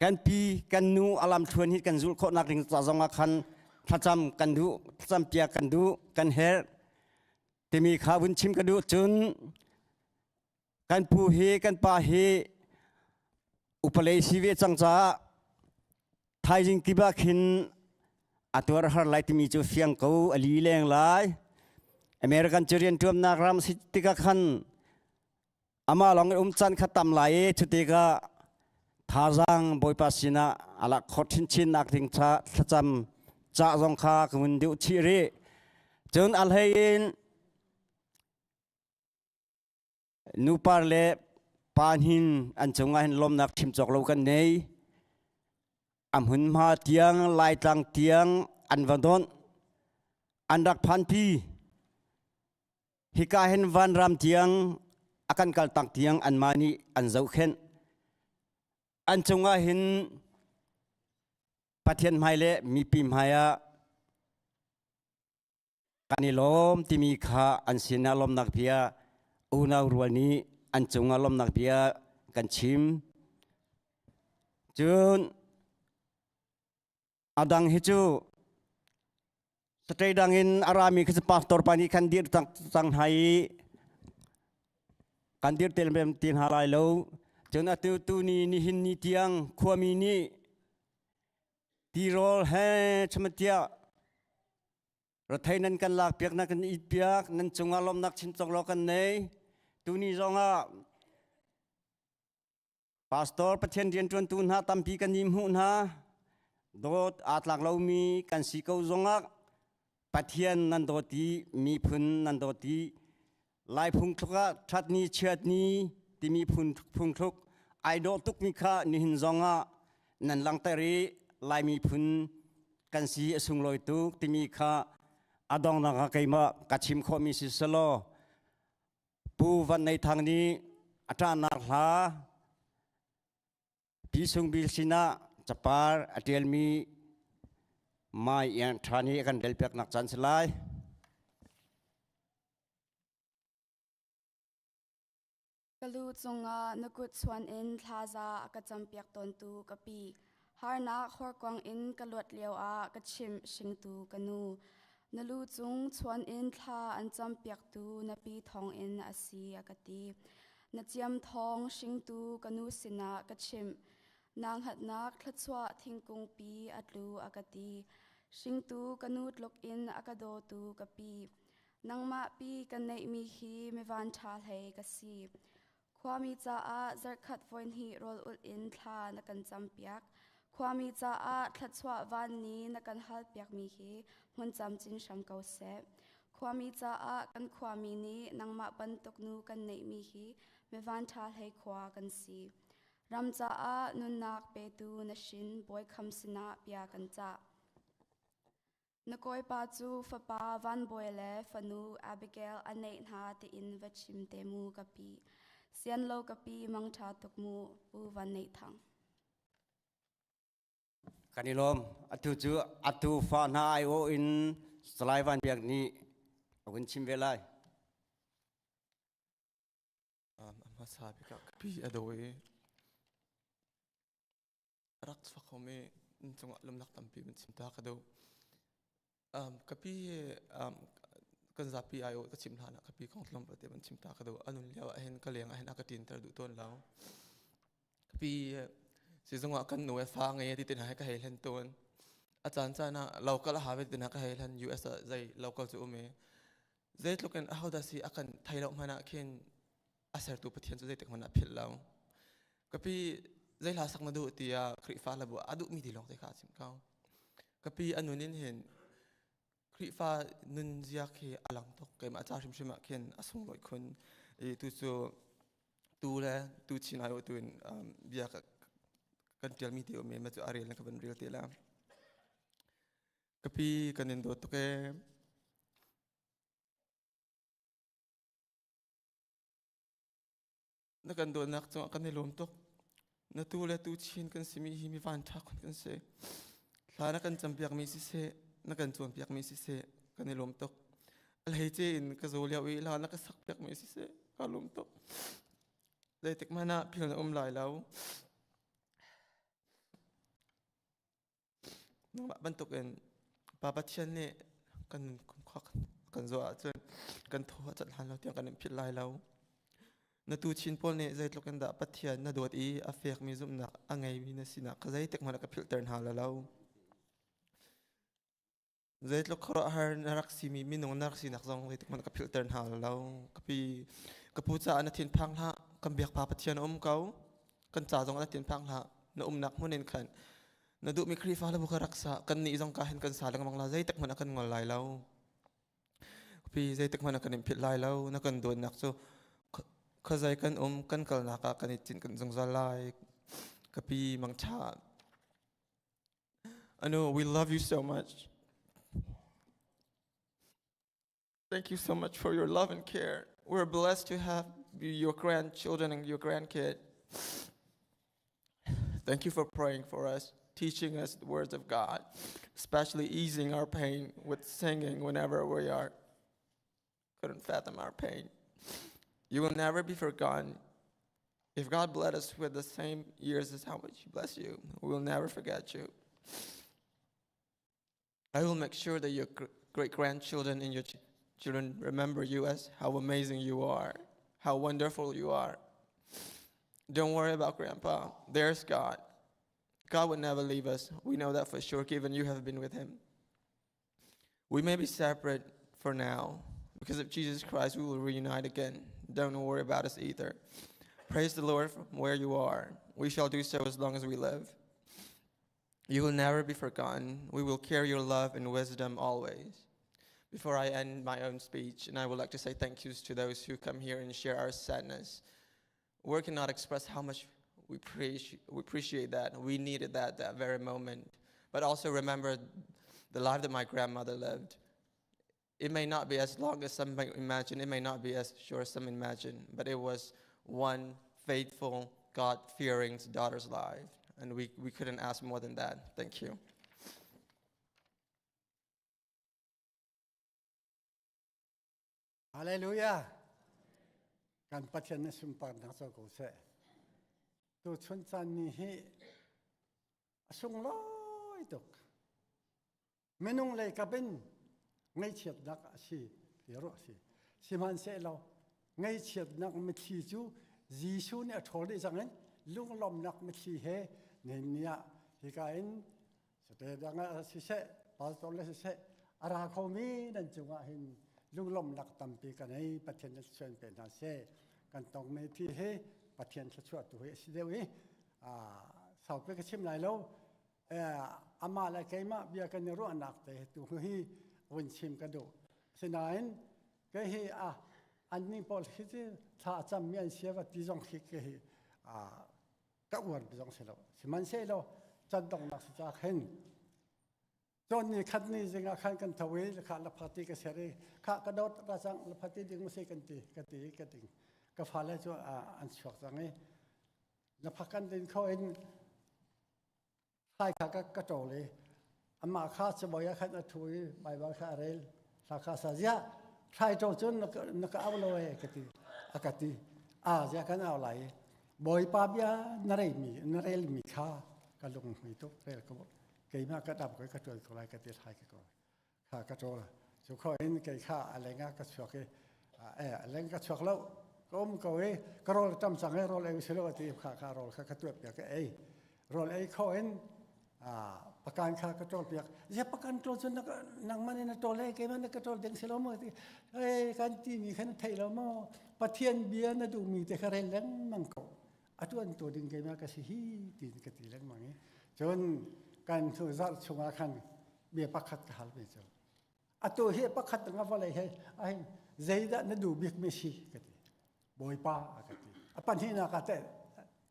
kan pi kan nu a lam thluan hi kan zulh khawhnak ding ca zong ah khan thlacam kan duh, thlacam piak kan duh, kan herh timi kha vun chim ka duh. Cun kan pu hi, kan pa hi upalei si ve cang caah thaizing kip ah khin a tuar har lai timi cu fiang ko, a li leng lai. American cu rian ṭuamnak ram si tikah khan amah lawng in um caan kha tam lai i cu tikah thazaang Bawipa sinah a lak khawh chinchin nak ding cha thlacam cah zong kha ka vun duh chih rih. Cun a hlei in nupar le pa hnin an cungah hin lawmnak chim cawk lo kan nei. A hmunhma tiang, Laitlang tiang an va donh, an rak phanpi. Hika hin vanram tiang a kan kaltak tiang anmah nih an zohkhenh. An cungah hin Pathian hmai le mipi hmai ah kan i lawm timi kha an sinah lawmnak bia, unau rual nih an cungah lawmnak bia kan chim. Cun a dang hi cu state dang in a rami khi pastor pa nih khan dir cang cang hna i kan dir tel mem ti hna lai lo. Cun atu tu ni nihin ni tiang khuami nih tirawl he chamatia rathei nan kan lak piak, na kan it piak, nan cungah lawmnak chin cawk lo kan nei. Tuni zongah pastor, Pathian rianṭuantu hna tampi kan i hmuh hna. Dawt aa tlak lomi kan si ko zongah. Pathian nan dawt i miphun nan dawt i Lai phungthluk ah ṭhatni chiatni timi phungthluk ai dawh tukmi kha nihin zong ah nan langhter i Lai miphun kan si a sunglawi tuk timi kha a donghnak ah keimah ka chim khawhmi si selaw Pu Van Nei Thang nih a ṭahnak hla Pi Sung Bil sinah capar a ṭialmi Mai Iang Ṭha nih a kan relpiaknak caan si lai. Ka lu cungah na kut chuan in thlaza a ka campiak tawntu ka pi. Harnak horkuang in ka luat lioah ka chimh hringtu ka nu. Na lu cung chuan in thla an campiaktu na pi thawngin a si a ka ti. Na ciam thawng hringtu ka nu sinah ka chimh. Nang hatnak thluachuah thingkung pi a tlu a ka ti. Hringtu ka nu tluk in a ka dawtu ka pi. Nangmah pi kan neihmi hi mivan ṭha hlei ka si. Khuami caah zarhkhat voihnih rawl ulh in thla na kan campiak. Khuami caah thluachuah van ni na kan halpiakmi hi hmun camcin hram ko seh. Khuami caah kan khuami nih nangmah bantuk nu kan neihmi hi mivan ṭha hlei khua kan si. Ram caah nunnak petu na shin bawi kham sinah bia kan cah. Na kawipa cu fapa Van Bawi le fanu Abigail a neih hna tiin va chim te mu ka pi. Sian lo ka pi mangṭha tuk mu Pu Van Neih Thang. Kan i lawm. Atu cu atu fa hna aiawh in Salai Van Biak nih a hun chim ve lai. A hmasa bik ah ka pi a dawi i rak chuak khomi inn cungah lumnak tampi van chim ta ka duh. Ka pi hi kan zapi aiawh ka chim hlan ah ka pi kong tlawmpal te van chim ta ka duh. A nun lio ah hin ka leng ah hin a ka ṭinter duh tawn lo. Ka pi sizung ah kan nu he fa ngei ti te hna he ka hei hlen tawn. A caan caan ah local a ha ve ti hna ka hei hlen US ah zei local cu um i zeitluk in ahodah si a kan thei lo hmanh ah khin a sertu Pathian cu zeitik hmanh ah philh lo. Ka pi zei hla sak na duh tiah Khrihfa hlabu a duhmi ti lawng te kha a chim ko. Ka pi a nun in hin Khrihfa nunzia khi a lang tuk. Keimah ca hrimhrim ah khin a sunglawi khun. I tu cu tu le tu chin ai tu in bia kan tialmi ti um i ma cu a rel na ka van rel te la. Ka pi kan in dawt tuk ee. Na kan dawtnak cungah kan i lawm tuk. Na tu le tu chin kan simi hi mi van ṭha khun kan si. Thla na kan campiakmi siseh, na kan cawnpiakmi siseh, kan i lawm tuk. A hleice in ka zaw lio i hla na ka sakpiakmi siseh, ka lawm tuk. Zeitik hmanh ah phil na um lai lo. Nangmah bantukin Pa Pathian nih kan khua kan zoh ahcun kan thaw a cat hlan lo tiang kan in philh lai lo. Na tuchin pawl nih zeitluk in dah Pathian na dawt i a fekmi zumhnak a ngeimi na sinak kha zeitik hmanh ah ka philhter hna la lo. Zeitluk khuaruahhar na rak simi minung na rak sinak zong zeitik hmanh ka philhter hna lo. Ka pi, ka pu caah na thinphang hlah. Kan biak pa Pathian a um ko. Kan ca zong na thinphang hlah. Na umnak hmun in khan na duhmi Khrihfa le bu kha rak sa. Kan nih zong ka hin kan sa lengmang la. Zeitik hmanh a kan ngol lai lo. Ka pi, zeitik hmanh a kan in philh lai lo. Na kan dawtnak cu khuazei kan um, kan kalnak ah kan i cinh kan zungzal lai. Ka pi, mangṭha. I know we love you so much. Thank you so much for your love and care. We're blessed to have your grandchildren and your grandkid. Thank you for praying for us, teaching us the words of God, especially easing our pain with singing whenever we are couldn't fathom our pain. You will never be forgotten. If God bless us with the same years as how much He bless you, we will never forget you. I will make sure that your great grandchildren and your children remember you as how amazing you are, how wonderful you are. Don't worry about Grandpa. There's God. God will never leave us. We know that for sure, given you have been with him. We may be separate for now. Because of Jesus Christ, we will reunite again. Don't worry about us either. Praise the Lord from where you are. We shall do so as long as we live. You will never be forgotten. We will carry your love and wisdom always. Before I end my own speech, and I would like to say thank yous to those who come here and share our sadness. We cannot express how much we appreciate, we appreciate that. We needed that that very moment. But also remember the life that my grandmother lived. It may not be as long as some might imagine, it may not be as short as some imagine, but it was one faithful, God fearing daughter's life. And we, we couldn't ask more than that. Thank you. Hallelujah. Kan Pathian na sunparnak co ko seh. Tu chun caan ni hi a sunglawi tuk. Minung lei kap in ngaihchiatnak a si ti ruah a si. Sihmanhsehlaw ngaihchiatnak mitthli cu Jesuh nih a ṭhawl dih cang in lunglawmhnak mitthli he nihin ni ah hika in sate dang ah siseh pastor le siseh a ra khomi nan cungah hin lunglawmhnak tampi kan ei Pathian na thluachuah in pe hna seh kan tongmi thi hi Pathian thluachuah tu hi a si deuh i saupi ka chim lai lo amah le keimah bia kan i ruahnak te tu hi vun chim ka duh sinain kei hi a anni pawl hi cu thla a cammi an si va ti zong khi ke hi ka uar zong si lo sihmanhsehlaw can donghnak si ca khin Cun ni khat ni zing ah khan kan tho i kha laphati ka ser i kha ka dawt ra cang laphati ding mu si kan ti ka ti ka ding ka fale cu an chuak cang i laphak kan din kho in thlai kha ka ka ṭawl i amah kha cabawi ah khan a ṭhu i Baibal kha a rel thla kha sa ziah thlai ṭawl cun na ka au lo e ka ti a ka ti a ziah kan au lai i Bawipa bia na reimi na relmi kha ka lung hmui tuk rel ko keimah ka dam ko ka ṭuan ko lai ka ti thlai ka ko kha ka ṭawl cu kho in kei kha a leng ah ka chuak i e a leng ka chuak lo ka um ko i ka rawl tam cang i rawl ei si lo ti kha kha rawl kha ka tuah piak ka ei rawl ei kho in pakan kha ka ṭawl piak zia pakan ṭawl cu nangmah nih na ṭawl e keimah na ka ṭawl ding si lo maw ti ei kan ti mi kha na thei lo maw Pathian bia na duhmi te kha rel lengmang ko a ṭuan tu ding keimah ka si hi tiin ka ti lengmang i cun kan hnu zarh chungah khan bia pakhat ka hal ve cu atu hi pakhat nga vawlei he ahin zeidah na duh bik mi si ka ti bawipa a ka ti a pahnihnak ah teh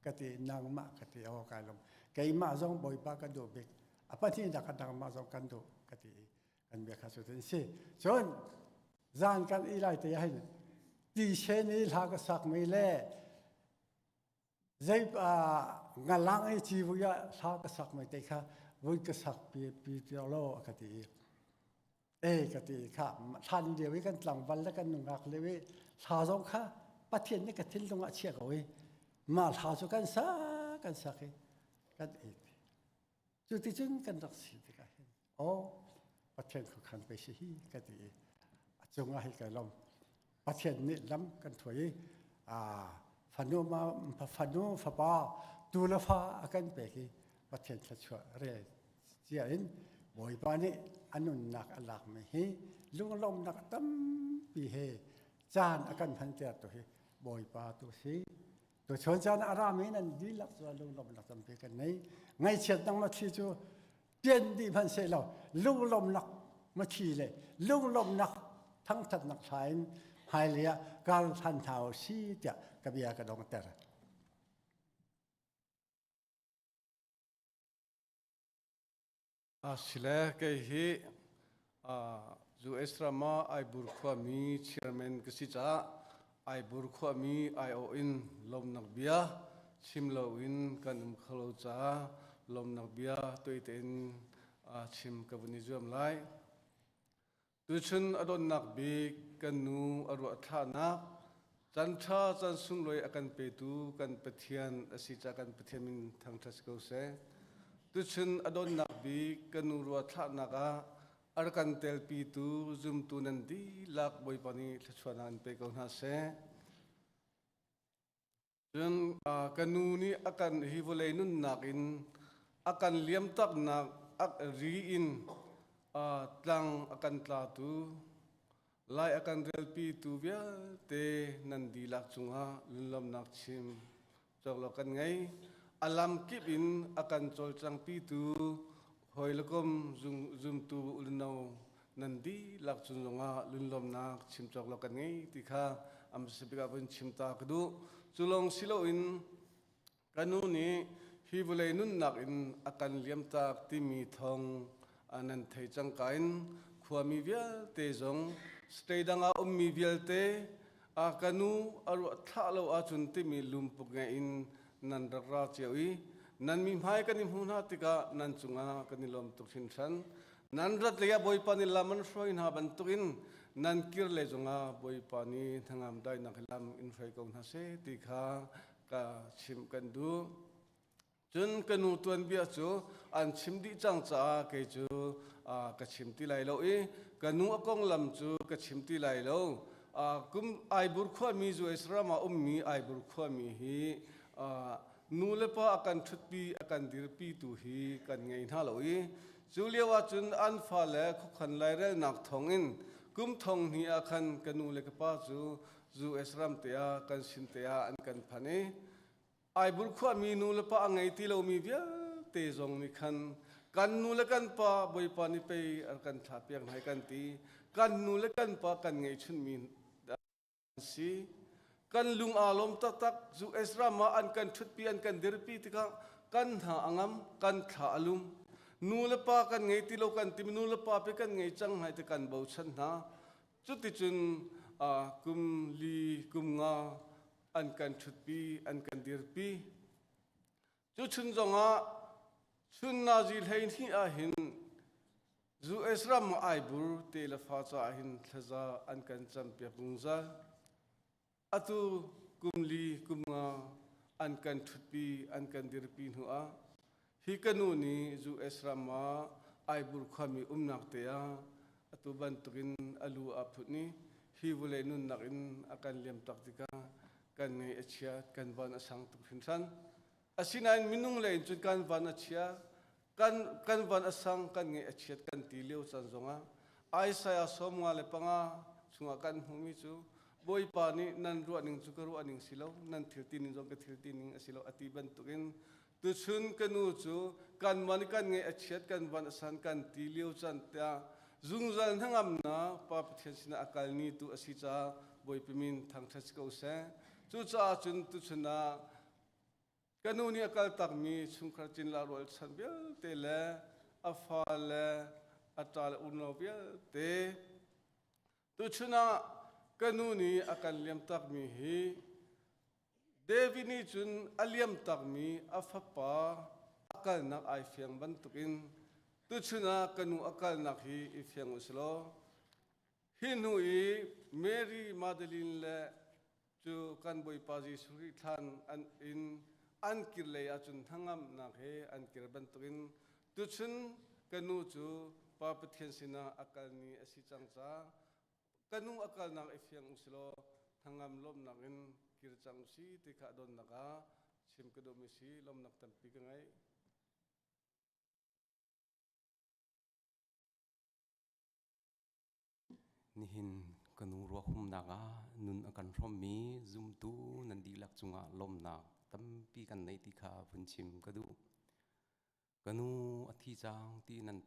ka ti nangmah ka ti aw kai lom keimah zong bawipa ka duh bik a pahnihnak ah nangmah zong kan duh ka ti i kan bia kha cu tin si cun zan kan i lai te hin ti sen i hla ka sak mi le zei ngalang i civui ah hla ka sak mi te kha vui ka sak pi pi lo a ka ti e ka ti kha thlan lio i kan tlangval le kan nungak lio i hla zong kha Pathian nih ka thinlung ah chia ko i mah hla cu kan sa kan sak i kan it cu ti cun kan rak si tikah hin aw Pathian khuakhan pe si hi ka ti i a cungah hi kai lom Pathian nih lam kan thuai i fanu ma fanu fapa tu le fa a kan pek i Pathian thluachuah rel cia in Bawipa nih a nunnak a lakmi hi lunglawmnak tampi he caan a kan hmanter tu hi Bawipa tu si Tuchun caan a rami nan dihlak cu lunglawmnak tampi kan nei. Ngaihchiatnak mathli cu tian dih hmanh seh law lunglawmnak mathli le lunglawmnak thangthatnak thla in hmailei ah kar hlan hna u si tiah ka bia ka dongter. Sile kei hi US ram ah Aibur khuami chairman ka si caah Aibur khuami aiawh in lawmnak bia chim loin kan um kho lo caah lawmnak bia tuai tein chim ka vun i zuam lai. Tuchun a donnak bik kan nu a ruah thlahnak can ṭha can sunglawi a kan petu kan Pathian a si caah kan Pathian min thangṭhat si ko seh. Tuchun a donnak bik kan nu ruah thlahnak ah a rak kan telpitu zumtu nan dihlak Bawipa nih thluachuahnak in pe ko hna seh. Cun ka nu nih a kan hi vawlei nunnak in a kan liamtaknak ri in tlang a kan tlatu lai a kan relpitu vialte nan dihlak cungah lunglawmhnak chim cawk kan ngei. A lam kip in a kan cawlcangpitu hawi le kom zumtu ulno Nan dihlak cung zongah lunlawmnak chim cawk lo kan ngei ti kha a hmasa bik ah vun chim ta ka duh. Cu lawng si loin ka nu nih hi vawlei nunnak in a kan liamtak timi thawng nan thei cangka in khuami vialte zong state dang ah ummi vialte ka nu a ruah thlah lo ahcun timi lungput ngei in nan rak ra cio i nan mi hmai kan i hmu hna tikah nan cungah kan i lawm tuk hringhran. Nan rat lei ah Bawipa nih lam an hruai hna bantukin nan kir lei zongah Bawipa nih hnangam dainak he lam in hruai ko hna seh ti kha ka chimh kan duh. Cun ka nu tuanbia cu an chim dih cang caah kei cu ka chim ti lai lo i ka nu a konglam cu ka chim ti lai lo. Kum Aibur khuami US ram ah ummi Aibur khuami hi nu le pa a kan ṭhutpi a kan dirpi tu hi kan ngei hna lo i cu lio ahcun an fale khuakhan lairelnak thawngin kum thong hnih ah khan ka nu le ka pa cu US ram te ah kan sin te ah an kan phan i Aibur khuami nu le pa a ngei ti lomi vialte zong nih khan kan nu le kan pa Bawipa nih pei a kan thlah piak hna kan ti. Kan nu le kan pa kan ngeihchunmi an si. Kan lung aa lawm taktak. US ram ah an kan ṭhutpi an kan dirpi tikah kan hna a ngam, kan thla a lum. Nu le pa kan ngei ti lo kan timi nu le pa pe kan ngei cang hna ti kan bochan hna. Cuticun kum li kum nga an kan ṭhutpi, an kan dirpi. Cu chun zongah chun nazi 12 ah hin US ram Aibur te le fa caah hin thlaza an kan campiak zungzal. Atu kum li kum nga an kan ṭhutpi, an kan dirpi hnu ah hi ka nu nih US ram ah Aibur khuami umnak te ah atu bantukin a lu aa phut i hi vawlei nunnak in a kan liam tak tikah kan ngaih a chia, kan van a sang tuk hringhran. Asinain minung lei in cun kan van a chia, kan van a sang, kan ngaih a chiat kan ti lio caan zongah Isaiah 55 chungah kan hmuhmi cu Bawipa nih nan ruah ning cu ka ruah ning si lo, nan thil ti ning zong ka thil ti ning a si lo a ti bantukin tuchun ka nu cu kanmah nih kan ngaih a chiat, kan van a san kan ti lio caan tiah zungzal hnangamnak Pa Pathian sinah a kal ni tu a si caah Bawipa min thangṭhat si ko seh. Cucaah cun tuchun ah ka nu nih a kal takmi chungkhar cinla rualchan vialte le a fa le a ṭa le unau vialte tuchun ah ka nu nih a kan liam takmi hi David nih cun a liam takmi a fapa a kalnak ai fiang bantukin tuchun ah ka nu a kalnak hi i fiang u silaw hi hnu i Mary Magdalene le cu kan Bawipa Jesuh Khrih thlan an in an kir lei ahcun hnangamnak he an kir bantukin tuchun ka nu cu Pa Pathian sinah a kalmi a si cang caah ka nu a kalnak i fiang u silaw hnangam lawmhnak in kir cang u si ti kha donnak ah chim ka duhmi si. Lawmhnak tampi ka ngei. Nihin ka nu ruakhumnak ah nun a kan hrawmmi zumtu nan dihlak cungah lawmhnak tampi kan neih ti kha vun chim ka duh. Ka nu a thi cang ti nan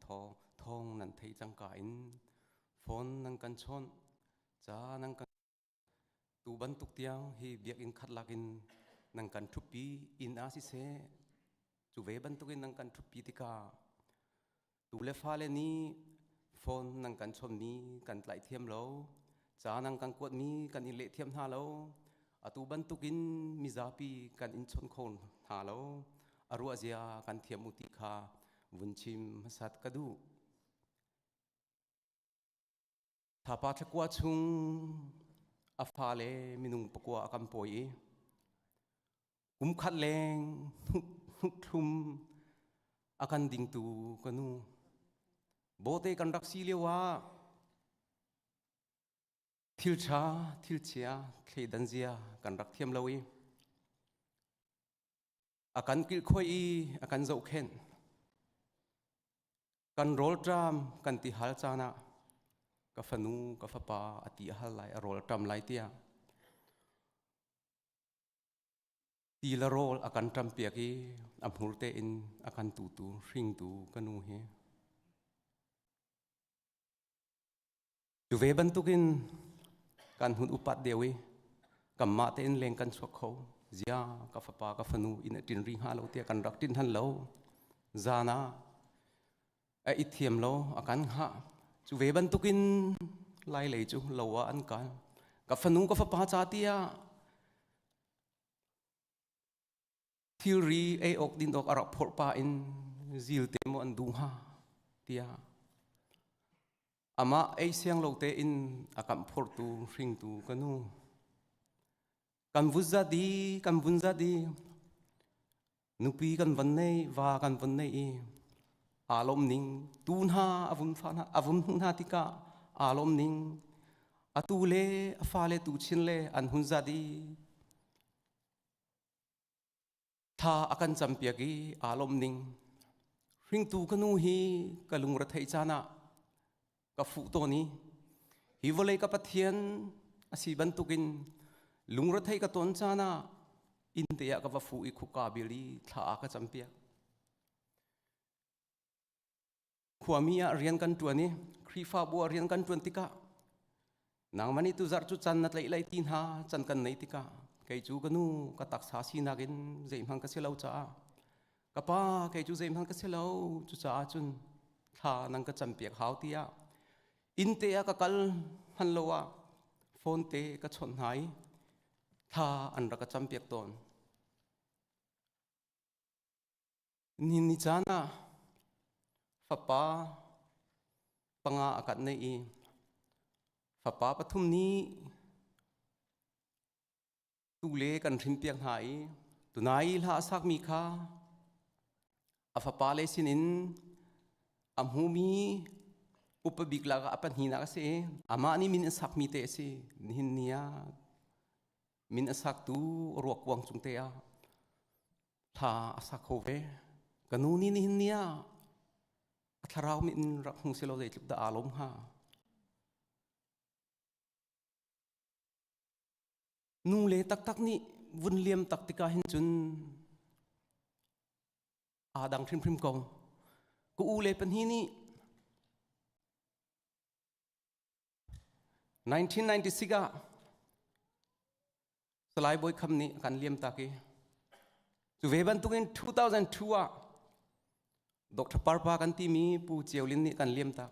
thawng nan theih cangka in phone nan kan chawnh, ca nan kan tu bantuk tiang hi biakinn khat lakin nan kan ṭhutpi inn ah siseh cu ve bantukin nan kan ṭhutpi tikah tu le fale nih phone nan kan chawmmi kan tlaih thiam lo, ca nan kan kuatmi kan in leh thiam hna lo, atu bantukin mizapi kan in chawn kho hna lo, a ruah zia kan thiam u ti kha vun chim hmasat ka duh. Thapa thlakua chung a fale minung pakua a kan pawi i kum khat leng hnuk thlum a kan dingtu ka nu bawte kan rak si lio ah thil ṭha thil chia thleidan zia kan rak thiam lo i a kan kilhkhoi i a kan zohkhenh. Kan rawlṭam kan ti hal caan ah ka fanu ka fapa a ti a hal lai a rawlṭam lai tiah ti le rawl a kan ṭampiak i a hmur tein a kan tutu hringtu ka nu hi. Cu ve bantukin kan hun upat deuh i kanmah tein leng kan chuak kho. Zia ka fapa ka fanu inn a ṭin ri hnga lo tiah kan rak ṭin han lo. Zan ah a i thiam lo a kan hngah. Cu ve bantukin lai lei cu lo ah an kal. Ka fanu ka fapa ca tiah thilri ei awk din awk a rak phorh pa in zil te maw an duh hnga tiah amah ei siang lo tein a kamh phortu hringtu ka nu kan vut zat i kan vun zat i nupi kan van nei va kan van nei i aa lawm ning tu hna a vun fa hna a vun hmuh hna tikah aa lawm ning atu le a fale tu chin le an hun zat i Thla a kan campiak i aa lawm ning. Hringtu ka nu hi ka lungre theih caan ah ka fuh tawn i hi vawlei ka Pathian a si bantukin lungre theih ka ton caan ah inn te ah ka va fuh i khuka bil i thla a ka campiak. Khuami ah rian kan ṭuan i Khrihfabu ah rian kan ṭuan tikah nangmah nih tuzarh cu can na tlaih lai ti hna can kan nei tikah kei cu ka nu ka taksa sinak in zeihmanh ka si lo caah ka pa kei cu zeihmanh ka si lo cucaah cun thla nan ka campiak hau tiah inn te ah ka kal hman lo ah phone te ka chawnh hna i thla an rak ka campiak tawn. Nihin ni caan ah fapa panga a kan neih i fapa pathum nih tu le kan hrinpiak hna i tunai hla a sakmi kha a fapa le sinin a hmumi upa bik lakah a pahnihnak a si i amah nih min a sakmi te a si. Nihin ni ah min a saktu ruakkuang cung te ah thla a sa kho ve. Ka nu nih nihin ni ah a thlarau min rak hmu si lo zeitluk dah aa lawm hnga. Nu le taktak nih vun liam tak tikah hin cun aa dang hrimhrim ko. Ka u le pahnih nih 1996 ah Salai Bawi Kham nih a kan liam tak i cu ve bantukin 2002 ah Dr. Parpa kan timi Pu Ceu Lin nih kan liam tak.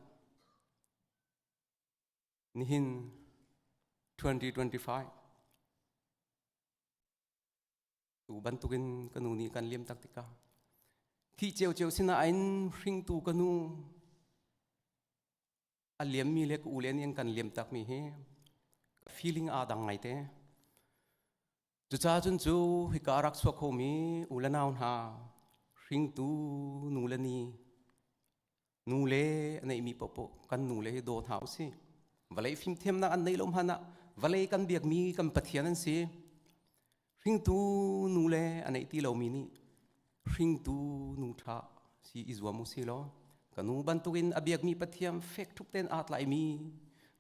Nihin 2025 tu bantukin ka nu nih kan liam tak tikah thi ceu sinain hringtu ka nu a liammi le ka u le nih an kan liam takmi hi feeling aa dang ngaite. Cucaah cun cu hika a rak chuak khomi u le nau hna hringtu nu le ni nu le a neihmi paohpaoh kan nu le hi daw hna usih. Vawlei fimthiamnak an neih lo hmanh ah vawlei kan biakmi kan Pathian an si. Hringtu nu le a neih ti lomi nih hringtu nu ṭha si i zuam u si law ka nu bantukin a biakmi Pathian fek ṭhup tein aa tlaimi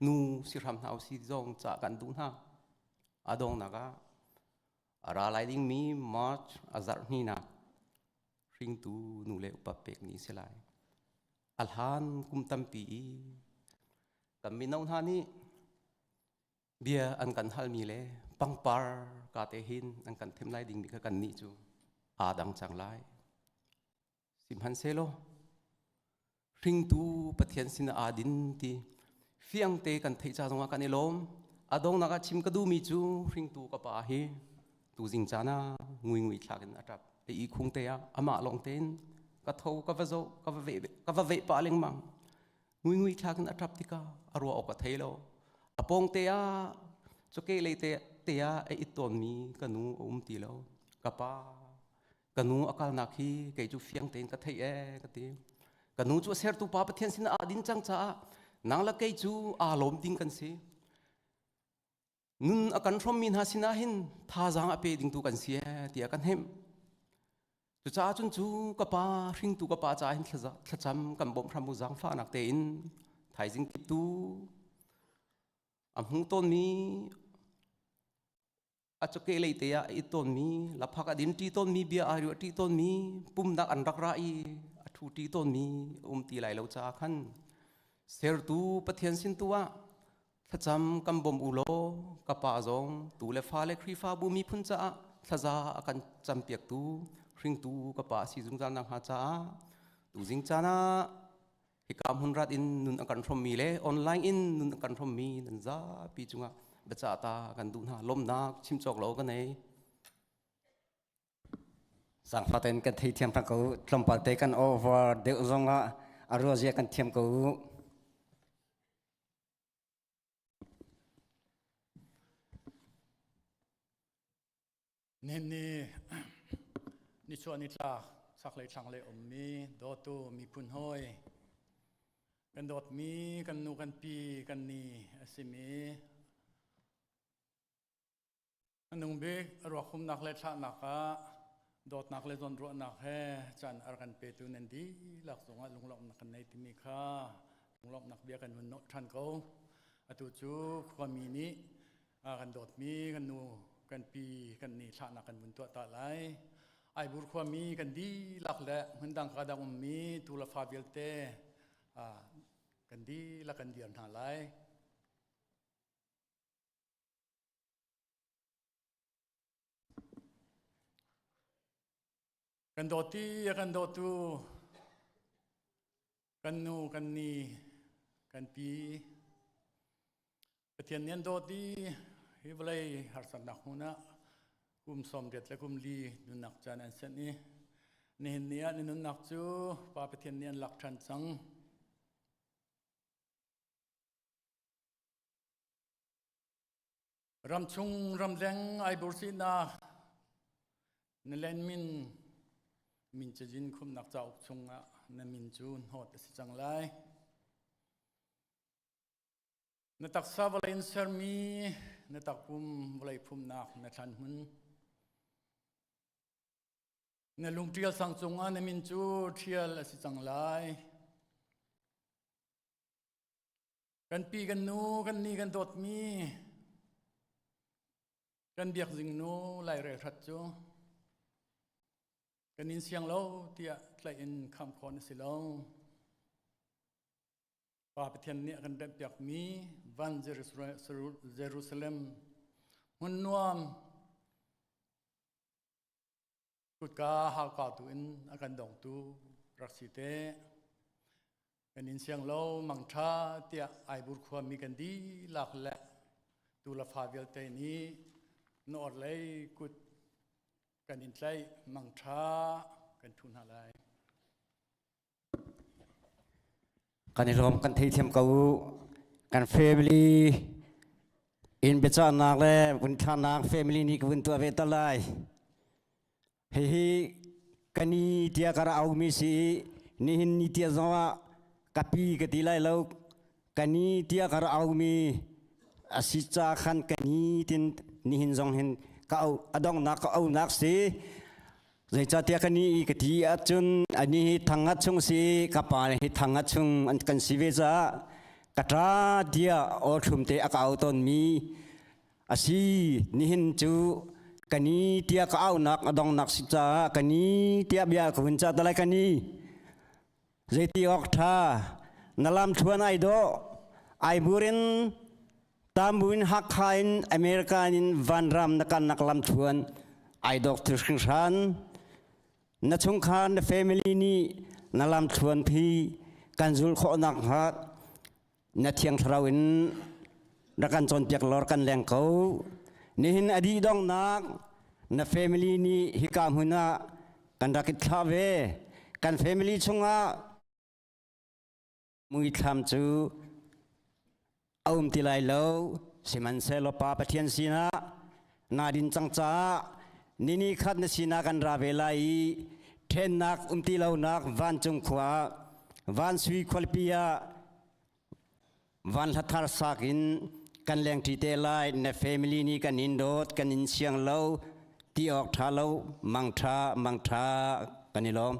nu si hram hna u si zong cah kan duh hna. A dongnak ah a ra lai dingmi March a zarh hninak hringtu nu le upa pek ni si lai. A hlan kum tampi i kan mino hna nih bia an kan halmi le pangpar ka te hin an kan them lai dingmi kha kan nih cu aa dang cang lai. Sihmanhsehlaw hringtu Pathian sin aa din ti fiang te kan theih ca zongah kan i lawm. A dongnak ah chim ka duhmi cu hringtu ka pa hi tuzing caan ah ngui ngui thlak in a ṭap. A ihkhung te ah amah lawng tein ka tho ka va zoh ka va veh ka va veh pah lengmang. Ngui ngui thlak in a ṭap tikah a ruah awk a thei lo. A pawng te ah cawke lei te te ah a it tawnmi ka nu a um ti lo. Ka pa ka nu a kalnak hi kei cu fiang tein ka theih ee ka ti. Ka nu cu a sertu pa Pathian sin ah din cang caah nang le kei cu aa lawm ding kan si. Nun a kan hrawmmi hna sinah hin thazaang a pe dingtu kan si ee tiah kan hnemh. Cucaah cun cu ka pa hringtu ka pa caah hin thlacam kan bawmh hram u zaangfahnak tein thaizing kiptu a hmu tawnmi a cawke lei te ah a it tawnmi laphak a din ṭi tawnmi bia aa ruah ṭi tawnmi pumnak an rak ra i a ṭhu ṭi tawnmi um ti lai lo caah khan sertu Pathian sin tu ah. Thlacam kan bawm u law ka pa zong tu le fa le Khrihfabu miphun caah thlaza a kan campiaktu hringtu ka pa si zungzal nak hnga caah tuzing caan ah hika hmun rat in nun a kan hrawmmi le online in nun a kan hrawmmi nan zapi cungah biacah ta kan duh hna. Lawmnak chim cawk lo ka nei. Zaangfah tein kan theithiam hna ko. Tlawmpal te kan over deuh zongah a ruazia kan thiam ko. Nihin ni nichuah nitlak chaklei thlanglei ummi dawtu miphun hawi kan dawtmi kan nu kan pi kan ni a simi Nung bik ruakhumnak le thlahnak ah dawtnak le zawnruahnak he caan a rak kan petu nan dihlak zongah lunglawmhnak kan nei timi kha lunglawmhnak bia kan vun nolh ṭhan ko. Atu cu khuami nih kan dawtmi kan nu kan pi kan ni thlahnak kan vun tuah ta lai. Aibur khuami kan dihlak le hmundang ka dang ummi tu le fa vialte kan dihlak kan dir hna lai. Kan dawti a kan dawtu kan nu kan ni kan pi Pathian nih an dawt i hi vawlei harsatnak hmun ah kum 80 le kum li nunnak caan an senh i nihin ni ah na nunnak cu Pa Pathian nih an lak ṭhan cang. Ramchung ramleng aibursinak na len min min cazin khumnak cauk chungah na min cu hnawt a si cang lai. Na taksa vawlei in sermi na takpum vawlei phumnak na thlan hmun. Na lungṭial sang cungah na min cu ṭhial a si cang lai. Kan pi kan nu kan ni kan dawtmi kan biak zingnu lairel hrat cu kan in siang lo tiah tlaih in kham khawh na si lo. Pa Pathian nih a kan remhpiakmi van Jerusalem hmun nuam kutka hauka tu in a kan dongtu rak si te. Kan in siang lo mangṭha tiah Aibur khuami kan dihlak le tu le fa vialte nih na orhlei kut kan in tlaih mangṭha kan thu hna lai. Kan i lawm, kan theithiam ko. Kan family in biacahnak le vun thlanak family nih ka vun tuah ve ta lai. Hihi kani tia ka ra aumi si i nihin ni tia zongah ka pi ka ti lai lo. Kani tia ka ra aumi a si ca khan kani tin nihin zong hin ka au adongnak ka aunak si. Zeicahtiah ka ni i ka ti ahcun ani hi thangat chung si ka pa hi thangat chung an kan si ve caah ka ṭa tiah aw thlum te a ka au tawnmi a si. Nihin cu ka ni tiah ka aunak a dongnak si caah ka ni tiah bia ka vun cah talai. Ka ni zeiti awk ṭha na lam thluan ai dawh ai burin Tambuin Hakha in America in vanram na kalnak lam thluan ai dawk thil hringhran. Na chungkhar na family nih na lam thluan phi kan zul khawhnak hnga na thiang thlarau in rak kan cawnpiak lor kan leng ko. Nihin a dih dongnak na family nih hika hmun ah kan rak i thlah ve. Kan family chungah muithlam cu a um ti lai lo. Sihmanhsehlaw Pa Pathian sinah naa din cang caah nini khat na sinah kan ra ve lai i ṭhennak um ti lonak vancung khua van sui khualipi ah van hla thar sak in kan lengṭi te lai. Na family nih kan in dawt, kan in siang lo ti awk ṭha lo. Mangṭha, mangṭha, kan i lawm.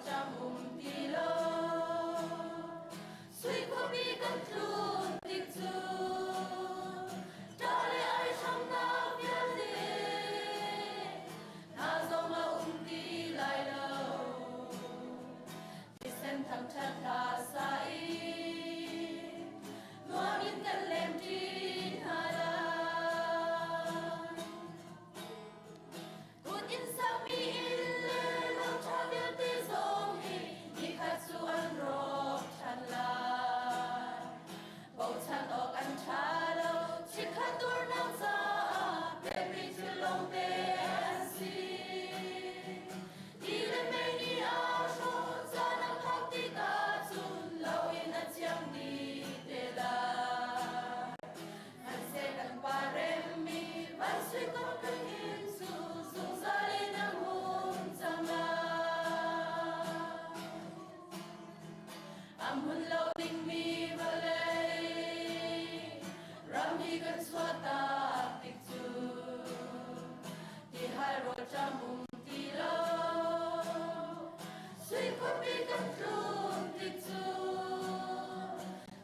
ṭam um ti lo. Sui khuapi kan tlun tik cu ṭah le ai hramnak vialte hna zong a um ti lai lo. Thisen thangṭhat hla sa in nuam in kan lengṭi hna lai. Kut in sakmi inn le lo ṭha vialte zong hi nikhat cu an rawk ṭhan lai. Bochan awk an ṭha lo, chikkhat durnak caah pekmi thil lawngte an si. Ti le mei nih a hrawh, caan a phak tikah cun lo in a thiang dih te lai. Hmanseh kan pa remmi van sui kong kan in cu zungzal in a hmun cang lai. A hmun lo dingmi vawlei ram hi kan chuahtak tik cu tihal rawlṭam um ti lo. Sui khuapi kan tlun tik cu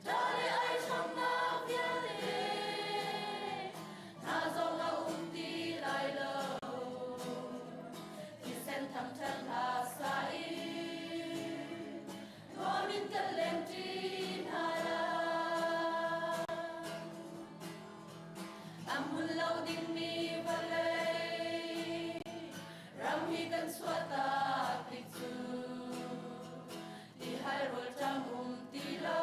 ṭah le ai hramnak vialte hna zong a um ti lai lo. Thisen thangṭhat hla sa in nuam in kan lengṭi hna lai. A hmun lo dingmi vawlei ram hi kan chuahtak tik cu tihal rawlṭam um ti lo.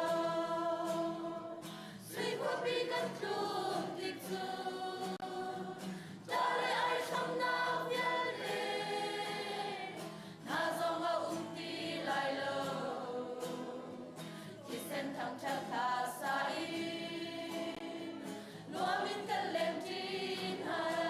Sui khuapi kan tlun tik cu ṭah le ai hramnak vialte hna zong a um ti lai lo. Thisen thangṭhat hla sa in nuam in kan lengṭi hna lai.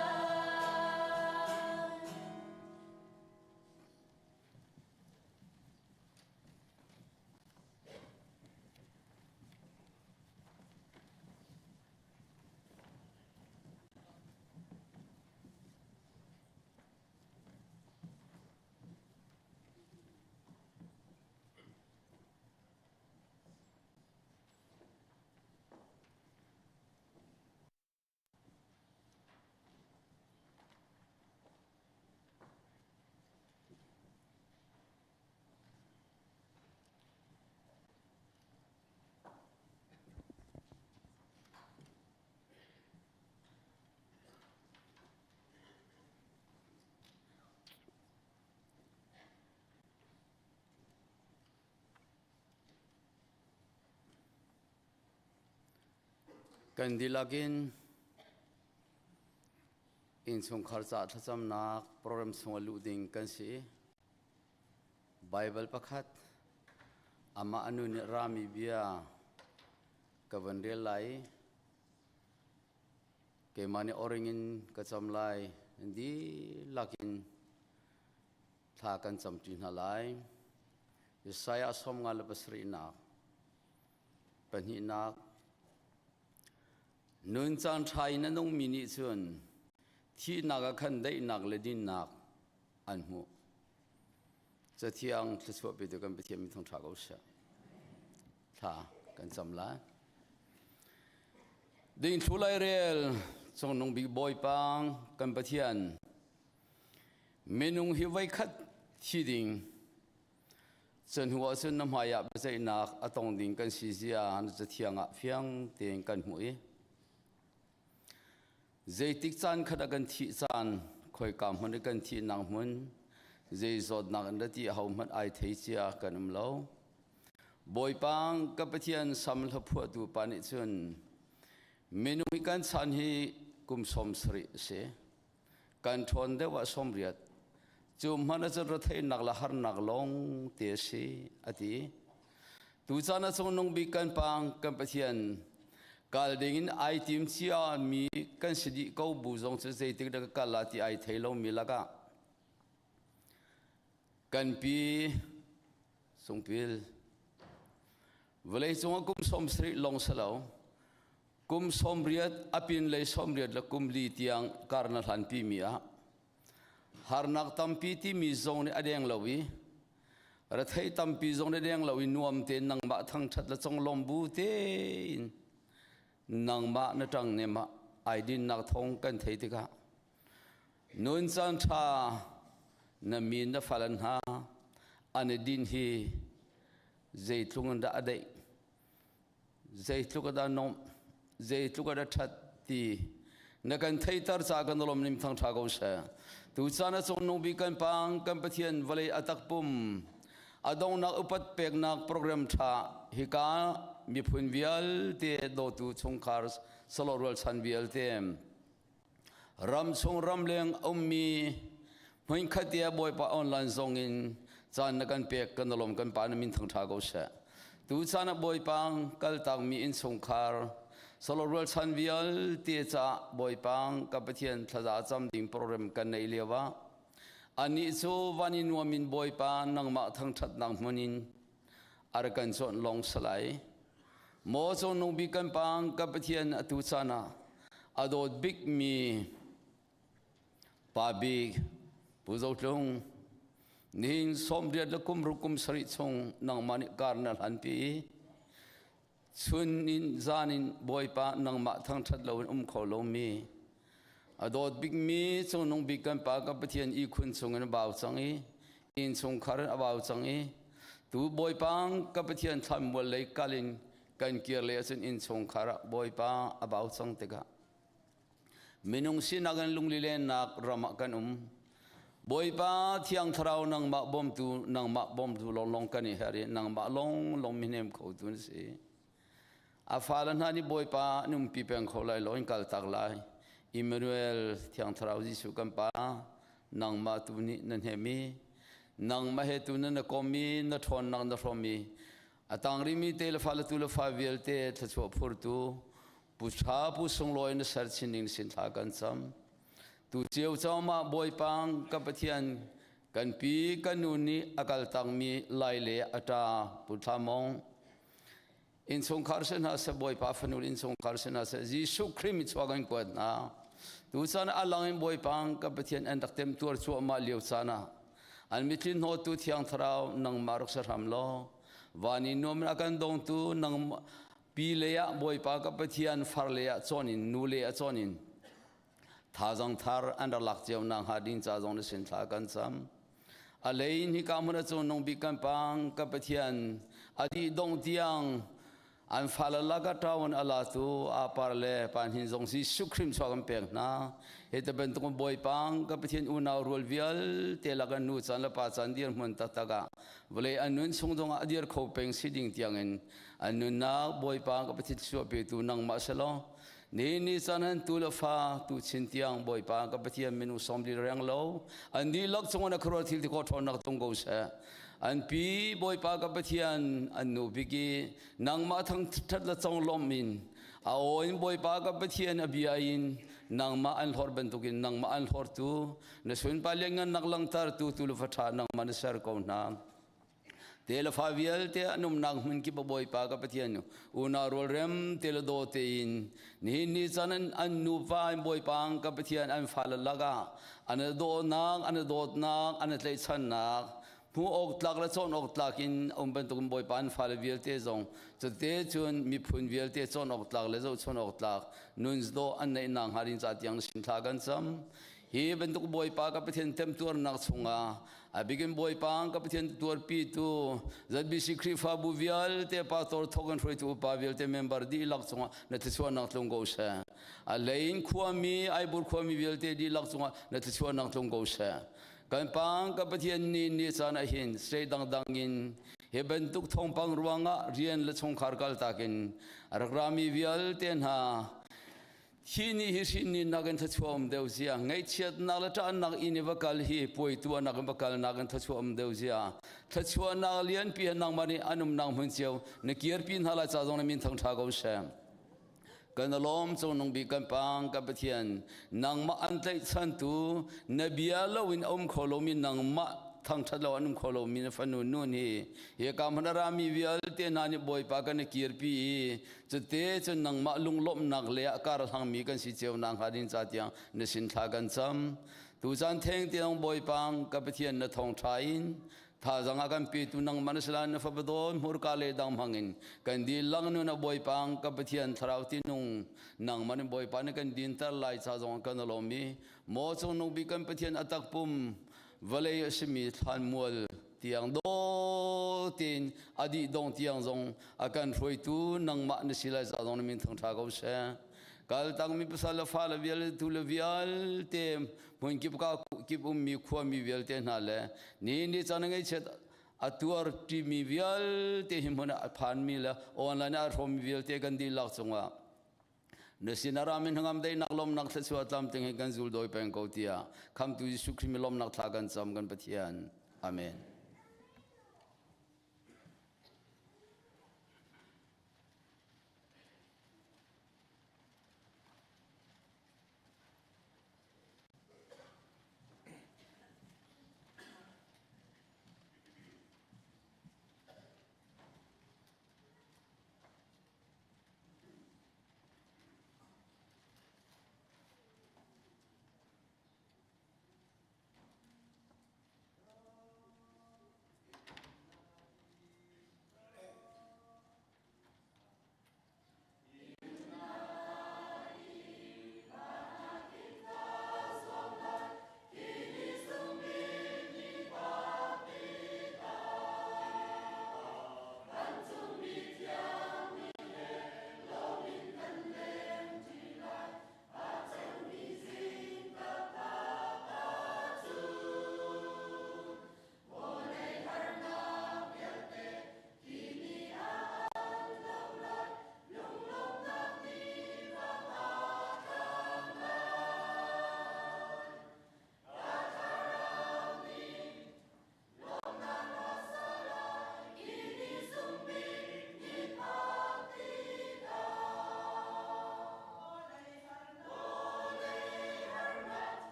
Kan dihlak in innchungkhar ca thlacamnak program chungah luh ding kan si. Bible pakhat amah anu nih rami bia ka van rel lai. Keimah nih oring in ka cam lai. Dihlak in thla kan camṭi hna lai. Isaiah 57 nak pahnihnak. Nun caan ṭha in a nungmi nih cun thihnak ah khan daihnak le dinnak an hmuh. Cathiang thluachuah petu kan Pathian min thangṭha ko seh. Thla kan cam lai. Ding thlu lai rel cungnung bik Bawipa kan Pathian, minung hi voikhat thi ding cun hnu ah cun na hmai ah biaceihnak a tong ding kan si zia na cathiang ah fiang tein kan hmuh i zeitik caan khat ah kan thih caan, khoika hmun i kan thihnak hmun, zei zawtnak in ra ti ho hmanh ai thei cia kan um lo. Bawipa ka Pathian, sam hlaphuahtu pa nih cun minung hi kan chan hi kum 70 a si, kan ṭhawn deuh ah 80, cu hmanh ah cun retheihnak le harnak lawng te a si a ti. Tu caan ah cungnung bik kan pang kan Pathian, kal ding in ai tim cia mi kan si dih ko bu zong cu zeitik dah ka kal la ti ai thei lomi lakah kan pi Sungpil vawlei cungah kum 70 long salo, kum 80 apin lei 80 le kum li tiang karna hlan pi mi ah harnak tampi timi zong nih a deng lo i. Rethei tampi zong na deng lo i nuam tein nangmah thangṭhat le conglawm bu tein nangmah na ṭang nem ah ai dinnak thawng kan thei tikah nun caan ṭha na min na fal hna an i din hi zeitluk in dah a daih, zeitluk a dah nomh, zeitluk a dah ṭhat ti na kan theiter ca kan lawm nim thang ṭha ko seh. Tu caan a cung nung bik kan pang kan Pathian vawlei a takpum a donghnak upat peknak program ṭha hika miphun vialte dawtu chungkhar salo rualchan vialte ramchung ramleng ummi hmunkhat te Bawipa online zong in caan na kan pek kan lawm. Kan pa, na min thang ṭha ko seh. Tu caan ah Bawipa kaltakmi innchungkhar solo rualchan vialte ca Bawipa ka Pathian thlaza cam ding program kan nei lio ah anih cu van i nuam in Bawipa nangmah thangṭhatnak hmun in ar kan chawnh long salai maw. Cung nung bik kan pang ka Pathian, atu caan ah a dawt bik mi pa bik Pu Zo Tlung nihin 86 le kum ruk kum sarih chung nangmah nih kar na hlan pi i chun in zan in Bawipa nangmah thangṭhat lo in um kho lomi a dawt bikmi cungnung bik kan pa ka Pathian i khun chung in a bau cang i inn chungkhar in a bau cang i tu Bawipa ka Pathian thlanmual lei kal in kan kir le ahcun inn chungkhar ah Bawipa a bau cang tikah minung sinak in lunglilennak ram ah kan um. Bawipa Thiang Thlarau, nangmah bawmtu, nangmah bawmtu lawnglawng kan i her i nangmah lawnglawng mihnem kho tu na si. A fale hna nih Bawipa numpi peng kho lai lo in kal tak lai. Emmanuel Thiang Thlarau Jesuh kan pa, nangmah tu nih na hnem i nangmah he tu na na kom i na ṭhawnnak na hrawm i a tang rimi te le fale tu le fa vialte thluachuah phurtu Pu Ṭha Pu Sunglawi na ser chin ding sin thla kan cam. Tu cio cawmah Bawipang ka Pathian, kan pi kan nu nih a kal takmi lai le a ṭa Pu Thla Mong innchungkhar se hna seh, Bawipa fanu innchungkhar se hna seh, Jesuh Khrih mi chuak an kuat hna. Tu caan a lang in Bawipang ka Pathian an rak tem tuar cuahmah lio caan ah an mitthli hnawttu Thiang Thlarau nangmah rak sa hram law, van i nuam in a kan dongtu nang pi le ah Bawipa ka Pathian far le ah cawn in nu le ah cawn in thazang thar an rak lak cio nak hnga ding ca zong na sin thla kan cam. A lein hi ka hmun a cung nung bik kan pang ka Pathian, a dih dong tiang an fale laka ṭawan ala tu a par le pan hin zong si sukrim chuak an pek hna. He te bantuk Bawipang ka Pathian unau rual vialte laka nu chan le pa chan dir hmun taktak ah vawlei an nun chung zong ah a dir kho peng si ding tiang in an nunnak Bawipa ka Pathian chuah petu nangmah selaw ni ni chan han tu le fa tu chin tiang Bawipa ka Pathian minung 40 reng lo an dihlak chung na khuaruah thil ti kho ṭhawnnak tung ko seh. An pi Bawipa ka Pathian an nu biki nangmah thang ṭhat le cong lawm in a aw in Bawipa ka Pathian a bia in nangmah an hlor bantukin nangmah an hlortu na sunpa lianngan nak langter tu tu le fa ṭha nangmah na ser ko hna. Te le fa vialte an umnak hmun kip Bawipa ka Pathian unau rualrem te le daw tein nihin ni caan an nupa in Bawipa ka Pathian an fale lakah an dawtnak, an dawtnak, an tlaihchannak hmu awk tlak le cawn awk tlak in um bantukin Bawipa an fale vialte zong cute cun miphun vialte cawn awk tlak le zohchun awk tlak nun dawh an neih nak hnga ding ca tiang sin thla kan cam. Hi bantuk Bawipa ka Pathian temtuarnak chungah a bikin Bawipa ka Pathian tuarpi tu ZBC Khrihfabu vialte pastor thok in hruaitu upa vialte member dihlak cungah na thluachuahnak tlung ko seh. A lein khuami Aibur khuami vialte dihlak cungah na thluachuahnak tlung ko seh. Kan pang ka Pathian ni ni caan ah hin state dangdang in hi bantuk thawngpang ruangah rian le chungkhar kaltak in rak rami vialte hna hi ni hi hrin ni nakin thluachuah um deuh zia, ngaihchiatnak le ṭahnak inn i va kal hi puai tuahnak in va kal nakin thluachuah um deuh zia, thluachuahnak lianpi he nangmah nih an umnak hmun cio na kirpi hna lai ca zong na min thangṭha ko seh. Kan lawm cungnung bik kan pang kan Pathian, nangmah an tlaihchantu na bia loin a um kho lomi, nangmah thangṭhat lo an um kho lomi na fanu nun hi hi ka hmun a rami vialte hna nih Bawipa kan i kirpi i cute cun nangmah lunglawmhnak le ah kar hlangmi kan si cio nak hnga ding ca tiang na sin thla kan cam. Tu caan theng tiang Bawipa ka Pathian na thawngṭha in Thazang a kan petu nangmah na si lai na fapa dawt hmurka le dang hmangin kan dihlak nun a Bawipa ka Pathian thlarau tinung nangmah nih Bawipa nih kan dinter lai ca zong kan lawm i maw cungnung bik kan Pathian a takpum vawlei a simi thlanmual tiang daw tein a dih dong tiang zong a kan hruaitu nangmah na si lai ca zong na min thangṭha ko seh. Kal tangmi pasal le fale vialte tu le vialte hmunkip ka kip ummi khuami vialte hna le ni ni caan ngaihchiat a tuar ṭimi vialte hi hmun ah a phanmi le online ah a hrawmmi vialte kan dihlak cungah na sin a ramin hnangam daihnak lawmnak thluachuah tlamtling he kan zul dawi peng ko tiah khamtu Jesuh Khrih mi lawmnak thla kan cam kan Pathian. Amen.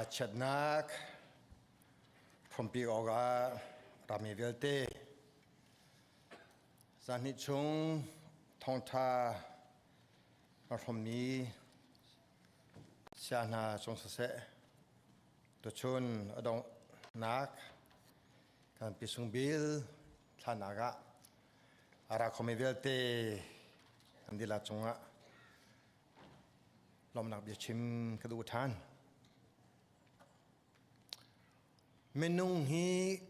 Ngachiatnak hrawmpi awkah rami vialte zan hnih chung thawngṭha a hrawmmi sia hna cung siseh tuchun a donghnak kan pi sung bil thlanak ah a ra khomi vialte an dihlak cungah lawmnak biachim ka duh ṭhan. Minung hi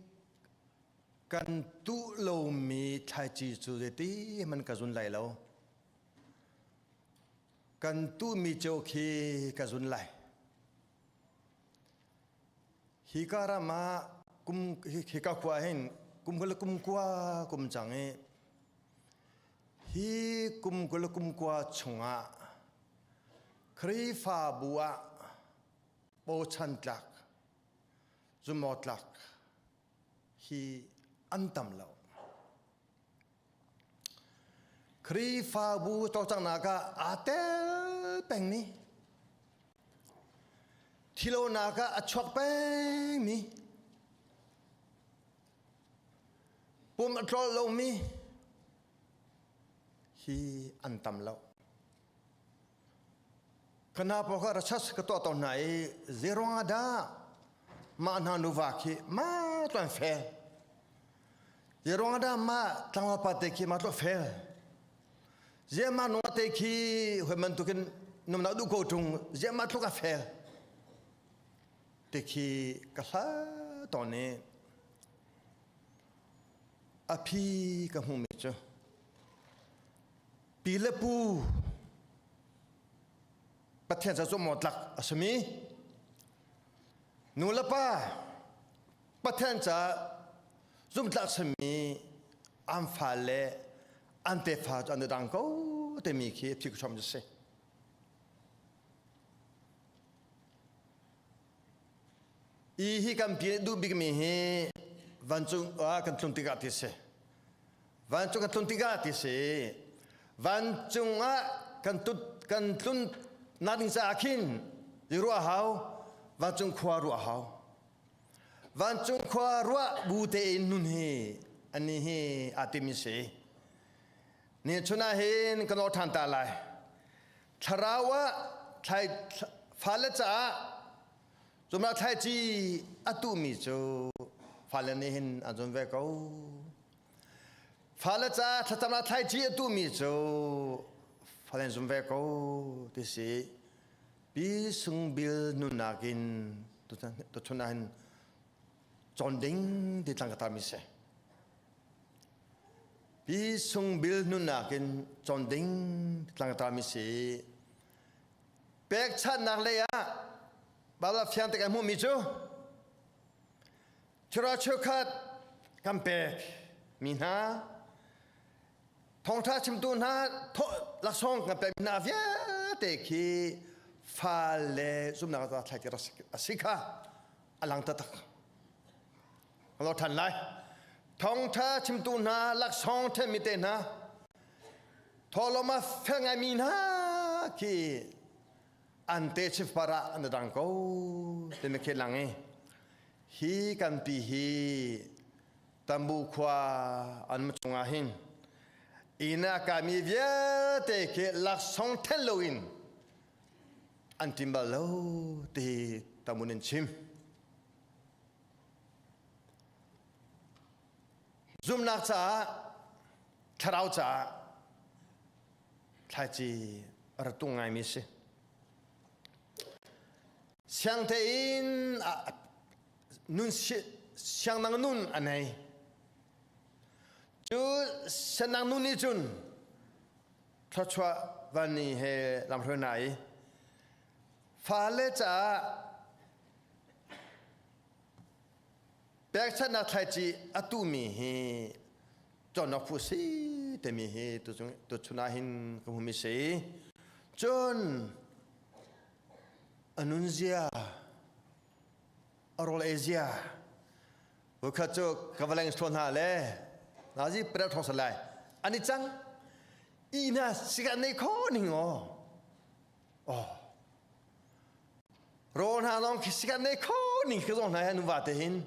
kan tuh lomi thlaici cu zeiti hmanh ka zun lai lo. Kan tuhmi cio khi ka zun lai. Hi ka ram ah kum hika khua hin kum kul le kum kua kum cang i hi kum 20 le kum kua chungah Khrihfabu ah bochan tlak zumawk tlak hi an tam lo. Khrihfabu cawlcanghnak ah aa tel pengmi, thilonak ah a chuak pengmi, pum a tlol lomi hi an tam lo. Kana pawl kha research ka tuah tawn hna i zeiruang ah dah mah hna nuva khi ma tuan fel zeiruang ah dah mah tlangval pa te khi ma tuah fel ziah mah nunga te khi hoi bantukin numnak duh ko ṭung ziah mah tluk a fel te khi ka hla tawn i a phi ka hmuhmi cu Pi le pu Pathian ca cu tlak a simi nu le pa Pathian ca zumtlak simi an fa le an tefa cu an i dang ko timi khi phi ka si. I hi kan pi duh bikmi hi vancung ah kan tlun tikah ti si. Vancung kan tlun tikah ti si. Vancung ah kan tut kan tlun nak ding caah khin i ruah hau vancung khua ruah hau. Vancung khua ruah bu tein nun hi ani hi aa timi si. Ni chun ah hin kan or ṭhan ta lai. Thlarau ah thlai fale caah cumah thlaici a tuhmi cu fale nih hin an zun ve ko. Fale caah thlacamnak thlaici a tuhmi cu fale an zum ve ko ti si. Pi sung bil nunnak in tuchun ah hin cawn ding ti tlang ka tarmi si. Pi sung bil nunnak in cawn ding tlangtami si. Pekchanhnak lei ah Bible fiang te kan hmuhmi cu Chura cheukhat kan pek mi hna thawngtha chimtu hna laksawng kan pek mi hna vialte khi fale zumhnak ah thlai a si kha a lang taktak. Lo ṭhan lai. Thawngṭha chimtu hna laksawng ṭhenmi te hna thawhlawm a fel ngaimi hna khi an te chif par ah an dang ko timi khi lang i hi kan pi hi tambu khua an chungah hin inn a kaimi vialte khi laksawng ṭhen loin an ṭim bal lo ti tamun in chim. Zumhnak caah thlarau caah thlaici a ra tung ngaimi si. Siang tein nun siangnang nun a nei. Cu siangnang nun nih cun thluachuah vanni he lamhruai hna i fale caah Pekchanhnak thlaici a tuhmi hi cawnnak phu si timi hi tuchun ah hin ka hmumi si. Cun a nunzia, a rawl ei zia, voikhat cu ka va leng hna le nazi pret thong salai ani cang ina siga nei kho ning o oh. Rawl hna zong khi sikan nei kho ning khi zong hna he nuva te hin.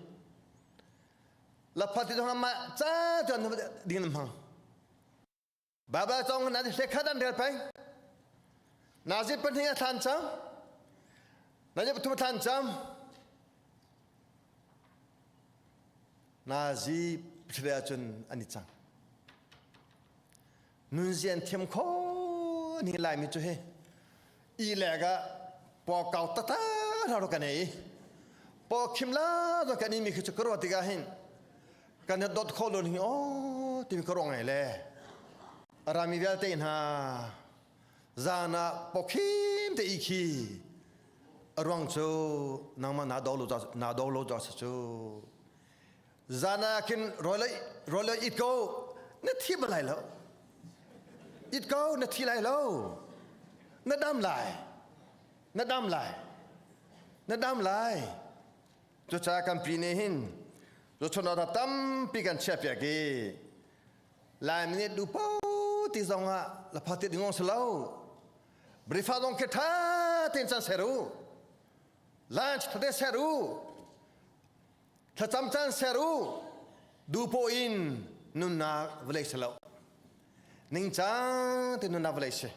Laphat ti zong ma ca tuan ding nam hmang. Bible cong na hle khat an rel peng. Nazi pahnih a thlan cang. Nazi pathum a thlan cang. Nazi pahnih ahcun an i cang. Nunzia an thiam kho ni Laimi cu hi i lek ah paw kau tata hna kan ei. Paw khim la do kan i mi khi cu ka ruah tikah hin kan dot kho lo ning o timi ka ruang ngai le rami vialte hna zan ah pawkhim te i khi a ruang cu nangmah na do lo na do lo ca cu zan ah khin rawl rawl it ko na thi bal lai lo it ko na thi lai lo na dam lai na dam lai na dam lai Cucaah kan pi nih hin zohchunh awk tampi kan chiahpiak i Laimi nih duh po ti zong ah lapha ti ding si lo. Brifa zong khi ṭha tein can ser u. Lunch ṭha te ser u. Thlacam can ser u. Duh in nunnak vawlei si lo. Ningcang te nunnak vawlei si.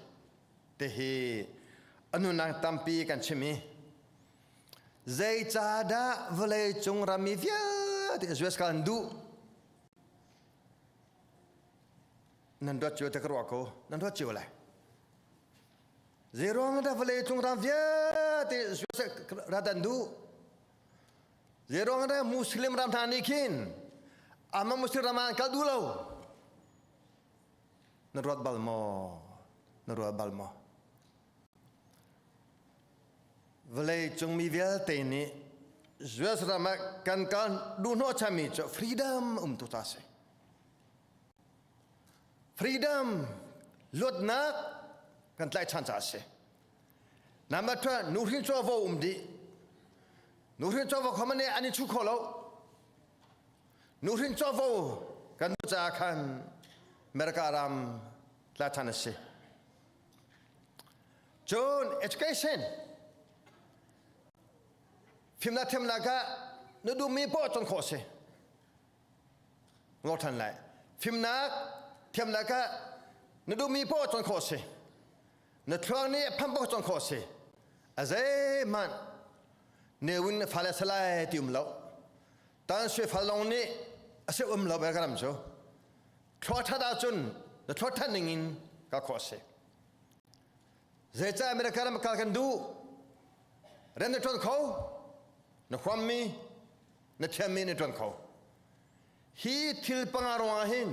Te hi a nunnak tampi kan chim i Zeicahdah vawleicung rammi vialte US kal an duh? Nan ruat cio te ka ruah ko. Nan ruat cio lai. Zeiruang dah vawleicung ram vialte US rat an duh? Zeiruang dah Muslim ram hna nih khin ama Muslim ram ah an kal duh lo? Na ruat bal maw? Na ruat bal maw? Vawleicung mi vialte nih US ram ah kan kal duhhnawh chanmi cu freedom um tu ta si. Freedom luatnak kan tlaihchan ca a si. Number 12 nuhrin covo um dih. Nuhrin covo kha man an i chu kho lo. Nuhrin covo kan nu caah khan America ram tlaihchan a si. Cun education fimnak thiamnak ah na duhmi poah cawn khawh a si. Ngol ṭhan lai. Fimnak thiamnak ah na duhmi poah cawn khawh a si. Na thluak nih a phanh poah cawn khawh a si. A zeihmanh newin fale salai ti um lo. Tan sui fal lawng nih a si um lo ka ram cu. Thluak ṭhat ahcun na thluak ṭhat ning in kal khawh a si. Zeicah America ram kal kan duh? Rian na ṭuan kho, na huammi, na thiammi na ṭuan kho. Hi thil panga ruangah hin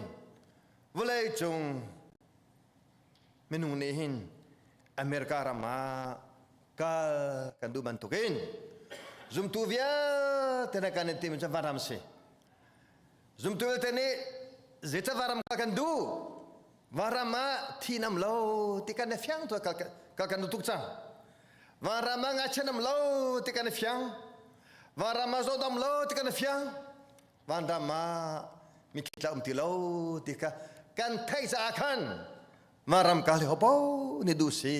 vawlei cung minung nih hin America ram ah kal kan duh bantukin zumtu vialte na kan in timi cu van ram si. Zumtu vialte nih zeicah van ram kal kan duh? Vanram ah thi nam lo ti kan i fiang tu kal kan duh tuk cang. Vanram ah ngaichia nam lo ti kan i fiang. Vanram ah zawdam lo ti kan i fiang. Vanram ah mitthli tla um ti lo ti kha kan theih caah khan vanram kal hi hopo nih duh si.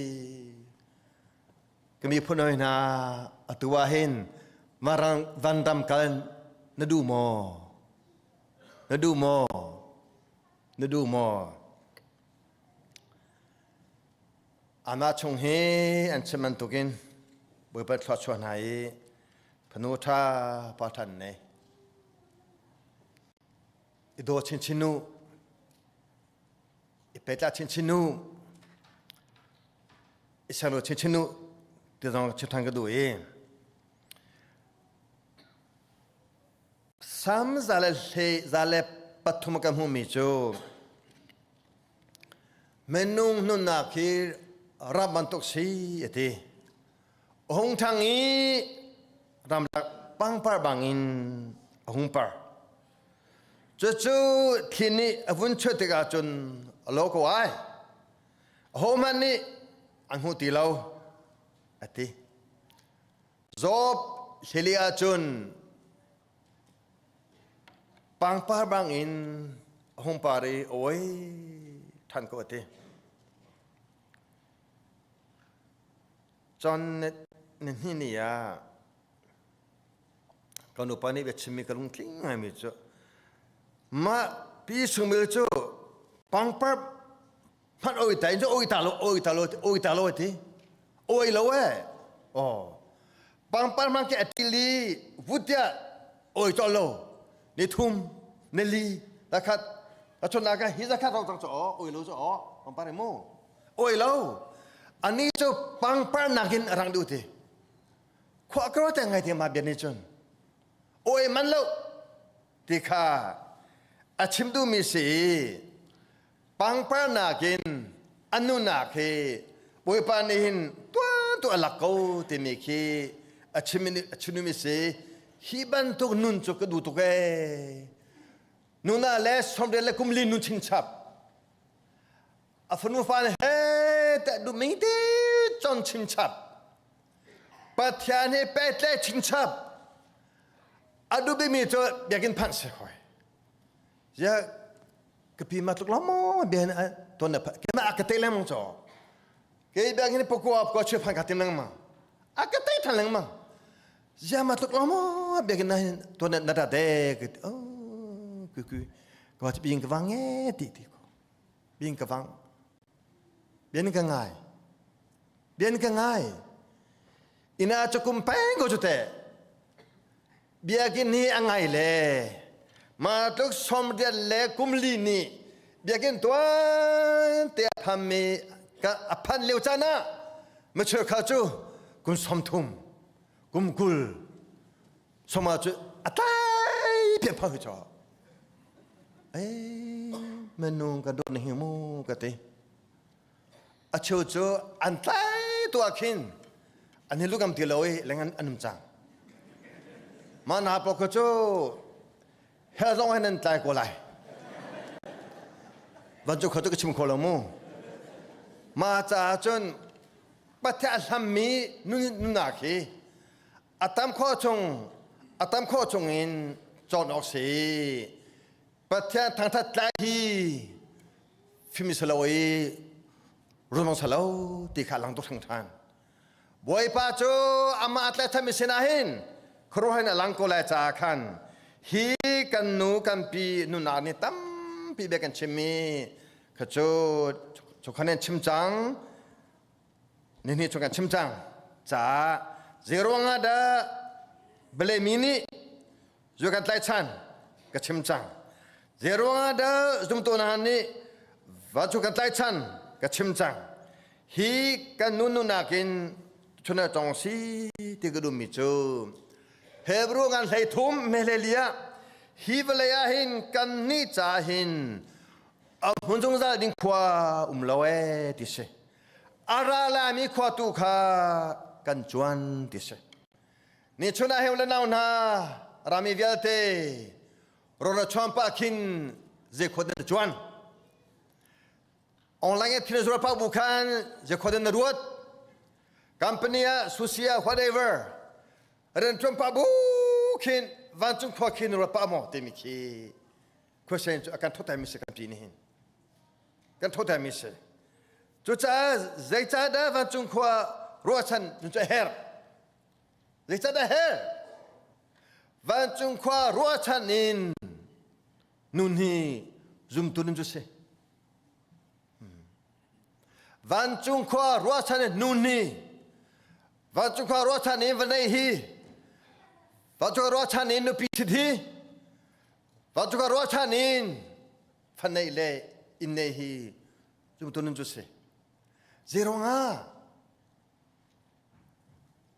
Ka miphun hawi hna atu ah hin vanram kal na duh maw? Na duh maw? Na duh maw? Amah chung hi an chim bantukin Bawipa thluachuah hna i fanu ṭha pa ṭhan nei. I daw chinchin u. I petla chinchin u. I serlo chinchin u ti zong chim ṭhan ka duh i Sam 143 kan hmuhmi cu minung nunnak hi ram bantuk si a ti. A hung ṭhang i ramlak pangpar bangin a hung par. Cucu thli nih a vun chuah tikah cun a lo ko ai. Ahohmanh nih an hmu ti lo a ti. Job hlili ahcun pangpar bangin a hung par i oi ṭhan ko a ti. John Ni ni ah kan upa nih biachimmi ka lungtling ngaimi cu mah pi sungmil cu pangpar hmanh oi ta in cu oi ta lo oi ta lo oi ta lo ti oi lo e oh pangpar hmang ke atili vutia oi to lo ni thum ni li lakhat achon ka hi zakhat rau chang cho oi lo cho pangpar mu oi lo ani cu pangpar nakin arang du ti khua kro te ngai te ma bian ni chun oi man lo ti kha a chim du mi si pangpar nakin anu nak hi Bawipa nih hin tuan tu alak ko timi khi a chim a chim mi si hi bantuk nun cu ka duh tuk ee nuna le somriat le kumli nun chingchap a fanu fa he te du ming te chon chingchap Pathian he petle chingchap a duh mi cu biakinn phanh se hoi ya ka pi ma tluk lo mo bian ton na ke ma ka te leng cho ke biang hin pokwa ko che phan ka tim leng ma a ka te than leng ma ya ma tluk lo mo biang na ton na da de ke oh ku ku ka wa bing ka wang e ti ti ko bing ka wang bian ka ngai bian ka ngai ina chukum peng ko chu te Biakinn hi a ngai le ma tluk sawmriat le kumli nih biakinn tuan te a phanmi ka a phan lio caan ah macheu kha cu kum 30 kum 20 soma cu a tlai pian phang hi cho ei menung ka dawt na hi mu ka ti a cheu cu an tlai tu ah khin an hi lukam ti lo i leng an um cang mah na pok cu hell zong hin an tlai ko lai van cu kho tu ka chim kho lo mu ma caah cun pathian hlammi nunak hi a tam kho chung a tam kho chung in cawn awk si Pathian thangthat tlai hi fim salo i runong salo ti kha lang tuk than Bawipa cu amah tlai thami sinah hin khuaruah in a lang ko lai caah khan hi kan nu kan pi nunak nih tampi bia kan chimmi kha cu cu khan in chim cang ni hnih chung kan chim cang caah zeiruang ah dah Belemi nih Zu kan tlaichan ka chim cang. Zeiruangah dah zumtu hna nih va cu kan tlaichan ka chim cang. Hi kan nu nunak in chuna tong si ti ka duhmi cu Hebrew ngan hlei thum mehlelia hi vawlei ah hin kan nih ca hin a hmun zungzal ding khua um lo e ti si. A ra laimi khua tu kha kan cuan ti si. Ni chun ah heu le nau hna rami vialte rora chuan pa khin ze khot na chuan online thil zura pa bu khan ze khot na ruat company ah susia whatever ren chuan pa bu khin vancung khua khin ruat pa mo timi khi question cu akan thotai mi se kan pi ni hin kan thotai mi se cucaah zeicahdah vancung khua ruahchan cu a herh Zeicahdah her? Vancung khua ruahchan in nun hi zumtu nun cu si. Vancung khua ruahchan in nun hi vancung khua ruahchan in vawlei hi vancung khua ruahchan in nupi thit hi vancung khua ruahchan in fanei le inn nei hi zumtu nun cu si. Zeiruangah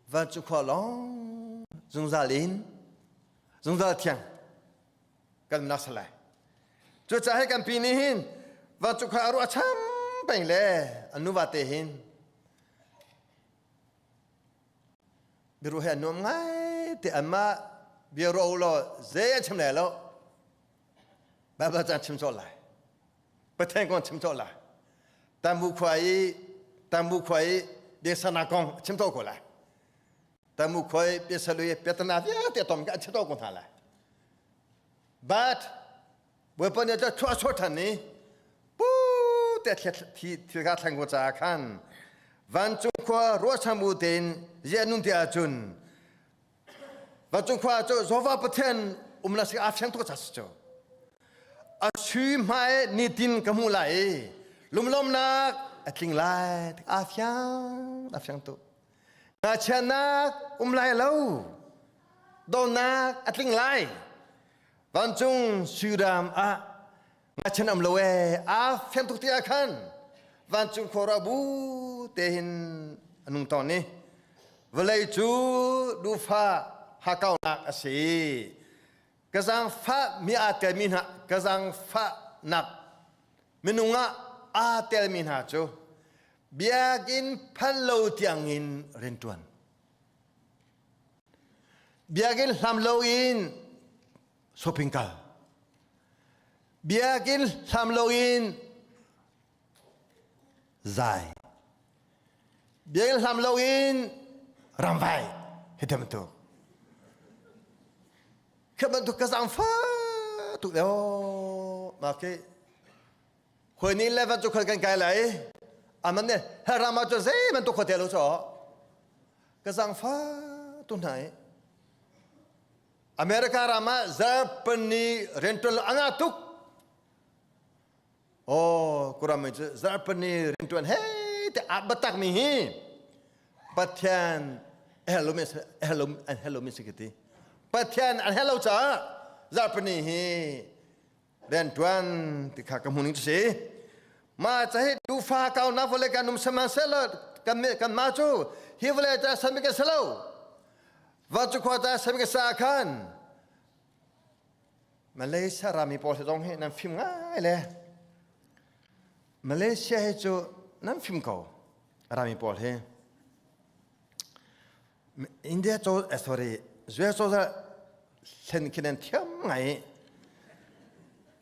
Vancung khua lawng zungzal in zungzal thiang kan nak salai. Cucaah hi kan pi nih hin vancung khua a ruah cham peng le an nuva te hin biaruah he an nuam ngai te anmah bia ruah u law zei an chim lai lo Baibal caan chim cawh lai Pathian kong chim cawh lai Tambu khua i Tambu khua i biasana kong chim to ko lai Tambu khua i biasalu i piatana vialte tom ka chim to ko hna lai but Bawipa nih a chuah chuah than ni pu te thil ka thleng ko caah khan. Vancung khua ruahchan bu tein zia nun ti ahcun vancung khua cu Jehovah Pathian umnak si a fiang tuk ca si cu. A sui hmai nitin ka hmuh lai i lumlawmnak a tling lai a fiang a fiang tuk. Ngakchiatnak um lai lo dawtnak a tling lai. Vancung suiram ah ngachan am lo ee aa fiang tuk ti ah khan vancung khua bu te hin a nung tawn ni vawlei cu duhfah hakaunak a si ka zaangfah mi aa telmi hna ka zaangfahnak minung ah aa telmi hna cu biakinn phal lo tiangin rianṭuan Biakinn hlam loin shopping kal. Biakinn hlam loin zai. Biakinn hlam loin ramvai hi te bantuk. Khi bantuk ka zaangfa tuk deuh ma khi khoi ni le van cu khoi kan kai lai aman ne rama cu zei bantuk khote lo cho ka zangfa tu hna i America ram ah zarpani riantuan anga tuk oh kuram mi cu zarpani riantuan he te a batak mi hi Pathian hello mi hello an hello mi sikiti Pathian an hello cha zarpani hi riantuan ti kha ka hmu ning cu si ma ca hi tufa kau na vole kan um sihmanhsehlaw kan kan ma cu hi vole ta sami ka selo va cu khua ta sami ka sa khan Malaysia rami pawl hi zong hi nan fim ngai le Malaysia hi cu nan fim ko rami pawl hi India co sorry US cozah hlen khi nan thiam ngai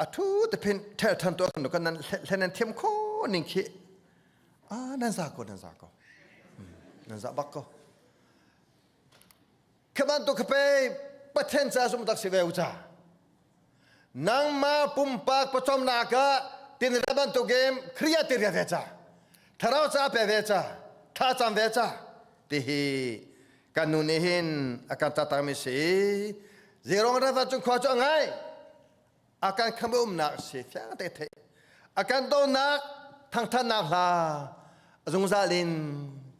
a thu te phin thel than to kan nan hlen nan thiam kho ning khi a nan za ko nan za ko nan za bak ko khaban to khape pathen cha sum tak si ve u cha nangma pumpak pachom na ka tin ra ban to game khriya te ve cha tharau cha pe ve cha tha cham ve cha ti hi kan nu nih hin a kan tatangmi si zerong rafa cu khua cu a ngai a kan kham umnak si fiang te thei a kan donak thangthannak hla zungzal in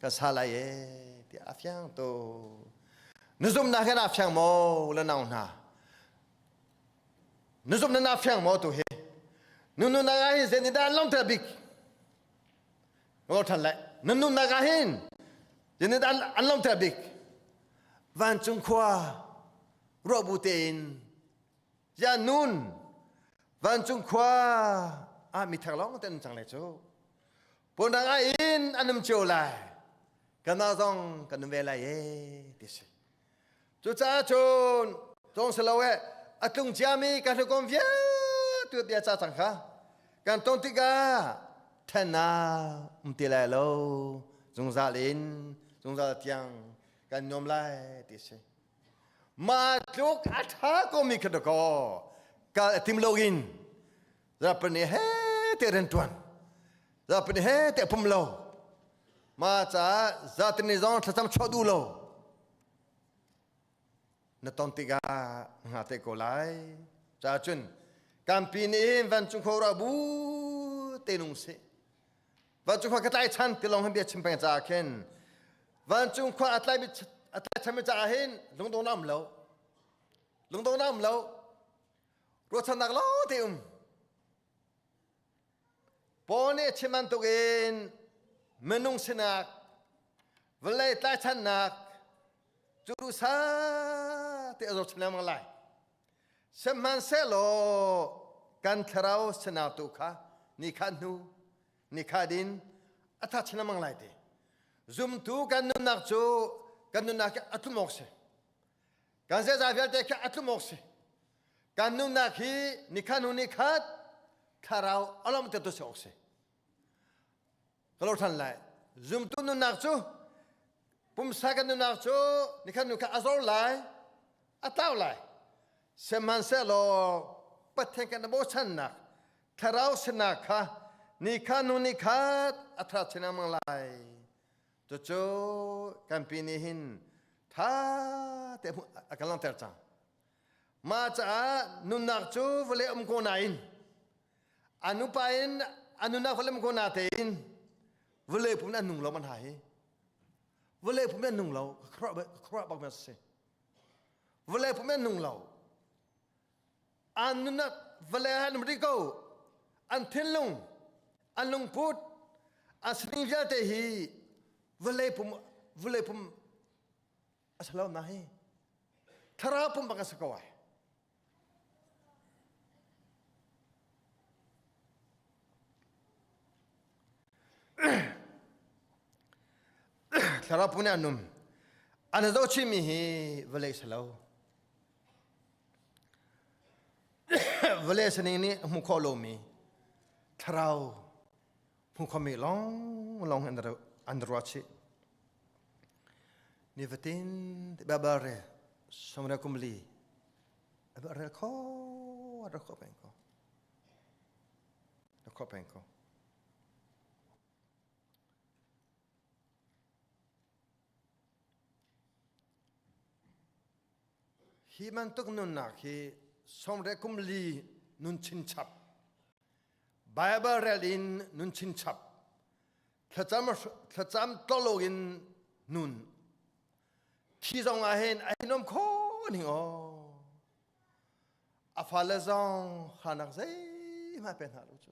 ka sa lai e ti a fiang to na zumnak hin a fiang maw la nau hna na zumnak na fiang maw tu hi nu nu na hi zen dah long tel bik Ngol than le nan nunnak ah hin zinit an lawmter bik vancung khua ruah bu tein ya nun vancung khua ah mi thar lawng ten cang le cu pondang ah in an um cio lai kana zong kan um ve lai e ti si cucaah cun cong si lo e a tlung ciami kan hlukom vialte bia ca cang kha kan ton tikah thennak um ti lai lo zungzal in zungzal tiang kan nuam lai ti si mah tluk a ṭha komi kha dakaw kal a tim loin zapani he te rian ṭuan zapani he te pum lo ma caah zatini zong thlacam chuah duh lo na ton tikah nga te ko lai ca cun kampi nih vancung khua ra bu te nung si vancung khua ka tlai chan ti long hin bia chim peng ca khin vancung khua a tlai a tlai chan mi caah hin lungdong na um lo lungdong na um lo ruahchannak lo te um Paul nih a chim bantukin minung sinak, vawlei tlaichannak cu duhsah te a zor chin lengmang lai. Sihmanhsehlaw kan thlarau sinak tu kha ni kha hnu, ni kha din a tha chin lengmang lai ti. Zumtu kan nunnak cu kan nunnak hi a tlum awk si. Kan ziaza vialte khi a tlum awk si. Kan nunnak hi nikhat hnu nikhat thlarau alom te tu si awk si. Ka lo than lai. Zumtu nunnak cu pumsa kan nunnak cu nikhat hnu khat a zor lai, a tlau lai. Sihmanhsehlaw Pathian kan bochannak thlarau sinak kha nikhat hnu nikhat a thar chin lengmang lai. Cucu kan pi nih hin tha te a kan langhter cang. Mah caah nunnak cu vawlei um ko nain a nupa in a nunnak vawlei um ko na tein vawlei pum an nung lo man ha hi. Vawlei pum an nung lo ka khuaruah bak mi a si. Vawlei pum an nung lo. An nunnak vawlei ah an um rih ko. An thinlung, an lungput, an sining vialte hi vawlei pum vawlei pum a si lo na hi. Thlarau pum bak a si ko ai. Thlarau pum nih an um. An zoh chihmi hi vawlei si lo. Vawlei sining nih a hmu khawh lomi thlarau hmu khomi lawnglawng an ruah chih. Nifatin Baibal rel sawmriat kum li a rel kho a rel kho peng ko. Rel kho peng ko. Hi bantuk nunnak hi sawmriat kum li nun chinchap, Bible rel in nun chinchap, thlacam thlacam tlolo in nun, thi zong ah hin a hinom kho ning aw. A fale zong hanak zeihmanh pe hna lo cu.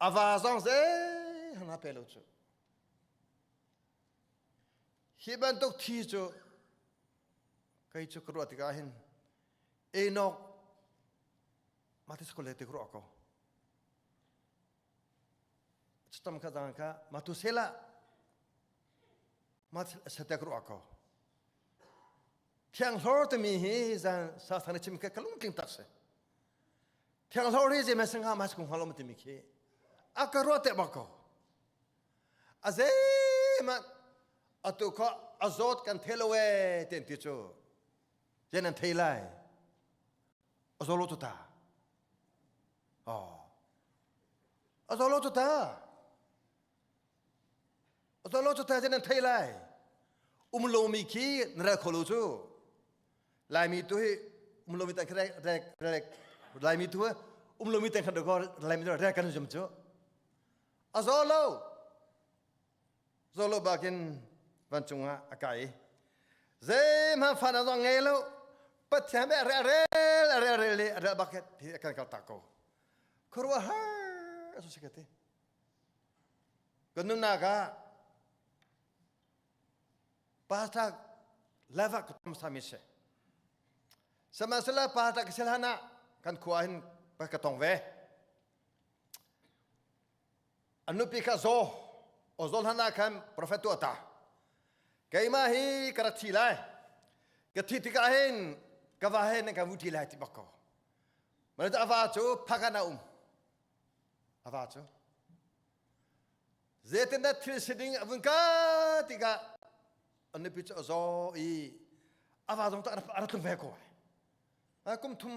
A va zong zeihmanh pe lo cu. Hi bantuk thi cu kei cu ka ruah tikah hin Enoch mah ti le ti ka ruah ko. Cutam kha zang kha Matusela mah sate ka ruah ko. Thianghlor timi hi zan sa sang chim ka lungtling tak si. Thianghlor hi zei ma ma kung halo timi khi a ka ruah te bak ko. A zeihmanh atu kha a zawt kan thei lo ee ten ti cu zei nan thei lai a zaw lo cu ta oh a zaw lo cu ta a zaw lo cu ta zei nan thei lai um lomi khi na rel kho lo cu Laimi tu hi um lomi tan rek rek rek Laimi tu um lomi tan khan ko Laimi tu rek kan zum cu A zaw lo. Zaw lo bakin vancung ah a kai. Zeihmanh fan a zong ngei lo. Pathian be rel rel rel rel le rel bak hi kan kal tak ko. Khuaruahhar a su si ka ti. Kan nunnak ah pastor lava ka tam sami si. Sihmanhsehlaw pastor ka sil han ah kan khua hin ka tong ve. A nupi kha zaw o zawl hlan ah khan profet tu a ta. Keimah hi ka rak thi lai. Ka thi tikah hin ka va he nan ka vu thi lai ti bak ko. Mana a va cu phakan a um. A va cu. Zeitindah thil si ding a vun ka tikah a nupi cu a zaw i a va zong cu a rak tlung ve ko. Kum thum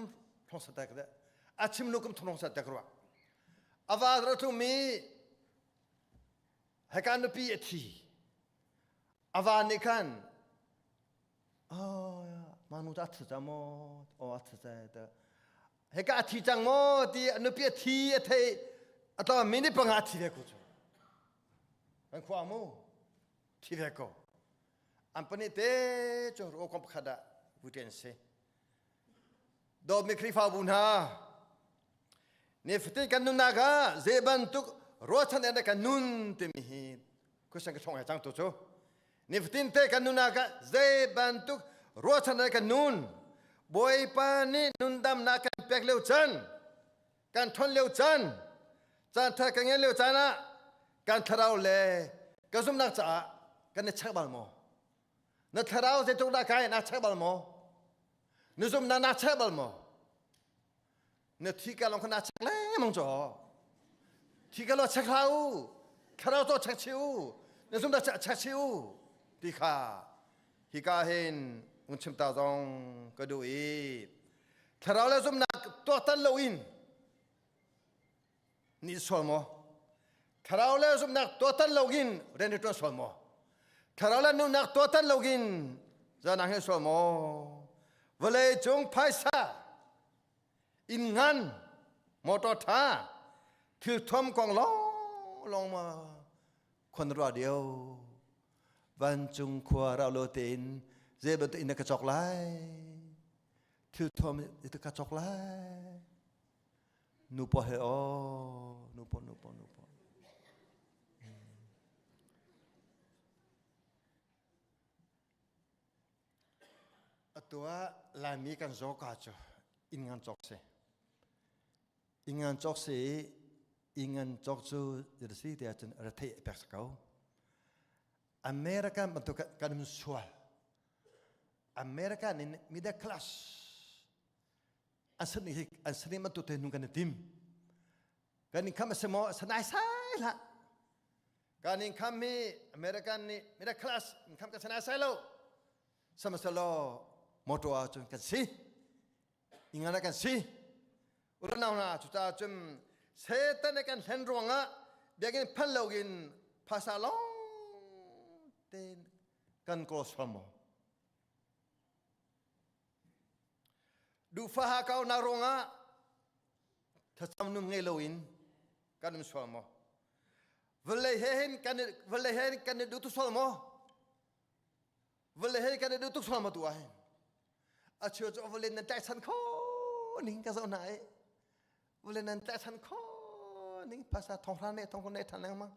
hlong sa tek de a chim nu kum thum hlong sa tek rua a va ro tlung mi heka nupi a thi a va nih khan oh manu ta thi cha mo o a thi cha ta heka a thi cang mo ti a nupi a thi a thei a tla minute panga thi ve ko chu kan khua mu thi ve ko an pani te cu ro kom pakhat ah vuten si Dawtmi Khrihfabu hna, nifatin kan nunnak ah zei bantuk ruahchan in kan nun timi hi question ka chong he cang tu cu. Nifatin te kan nunnak ah zei bantuk ruahchan in kan nun. Bawipa nih nundamnak kan pek lio chan, kan ṭhawn lio chan, caan ṭha kan ngeih lio caan ah kan thlarau le kan zumhnak caah kan i check bal maw? Na thlarau zeitluk dah kai naa check bal maw? Na zumhnak naa check bal maw? Na thi ka lawng kha naa check lengmang caw. Thi ka lo check hlah u. Thlarau to check chih u. Na zumhnak check chih u. Ti kha hika hin un chim ta zong ka duh i thlarau le zumhnak tuaktan loin nih sual maw? Thlarau le zumhnak tuahtan loin rian hi ṭuan sual maw? Thlarau le nunnak tuahtan loin zanang hi sual maw? Vawlei cung phaisa, inn ngan, motor ṭha, thil thuam kong lawng lawng ma khon rua dio. Vancung khua rau lo tein zei bantuk inn na ka cawk lai? Thil thuam ka cawk lai? Nu pawl he aw nu pawl nu pawl nu pawl Atu ah Laimi kan zaw ka cu inn ngan cawk si. Inn ngan cawk si i inn ngan cawk cu si ti ahcun rethei a pek ko. American bantuk kan um sual. American in middle class an sani hi an sani bantuk te nung kan i tim. Kan in kham a si maw sanai sai hlah. Kan in kham mi American nih middle class in kham kan sanai sai lo. Samasalo motor ah cun kan si. Ingana kan si. Uranau hna cucaah cun Satan kan hlen ruangah biakinn phan loin phasa lawng tein kan kawl sual maw? Duhfah hakaunak ruangah thlacam nun ngei loin kan um sual maw? Vawlei he hin kan vawlei he hin kan i duh tuk sual maw? Vawlei he kan i duh tuk sual maw tu ah hin? A cheu cu vawlei nan tlaihchan kho ning ka zoh hna i vawlei nan tlaihchan kho ning phaisa thonghra ne thongkhun ne than lengmang.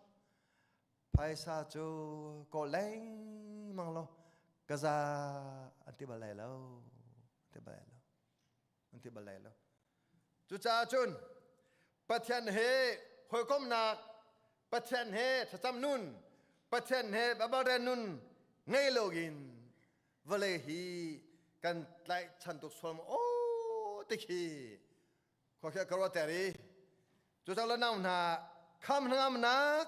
Phaisa cu kawl lengmang lo kaza an ti bal lai lo an ti bal lai lo an ti bal lai lo. Cucaah cun Pathian he hawikomhnak, Pathian he thlacam nun, Pathian he babalren nun ngei loin vawlei hi kan tlaihchan tuk sual maw aw ti khi khua ka ruah ter i cucaah le nau hna kham hnangamnak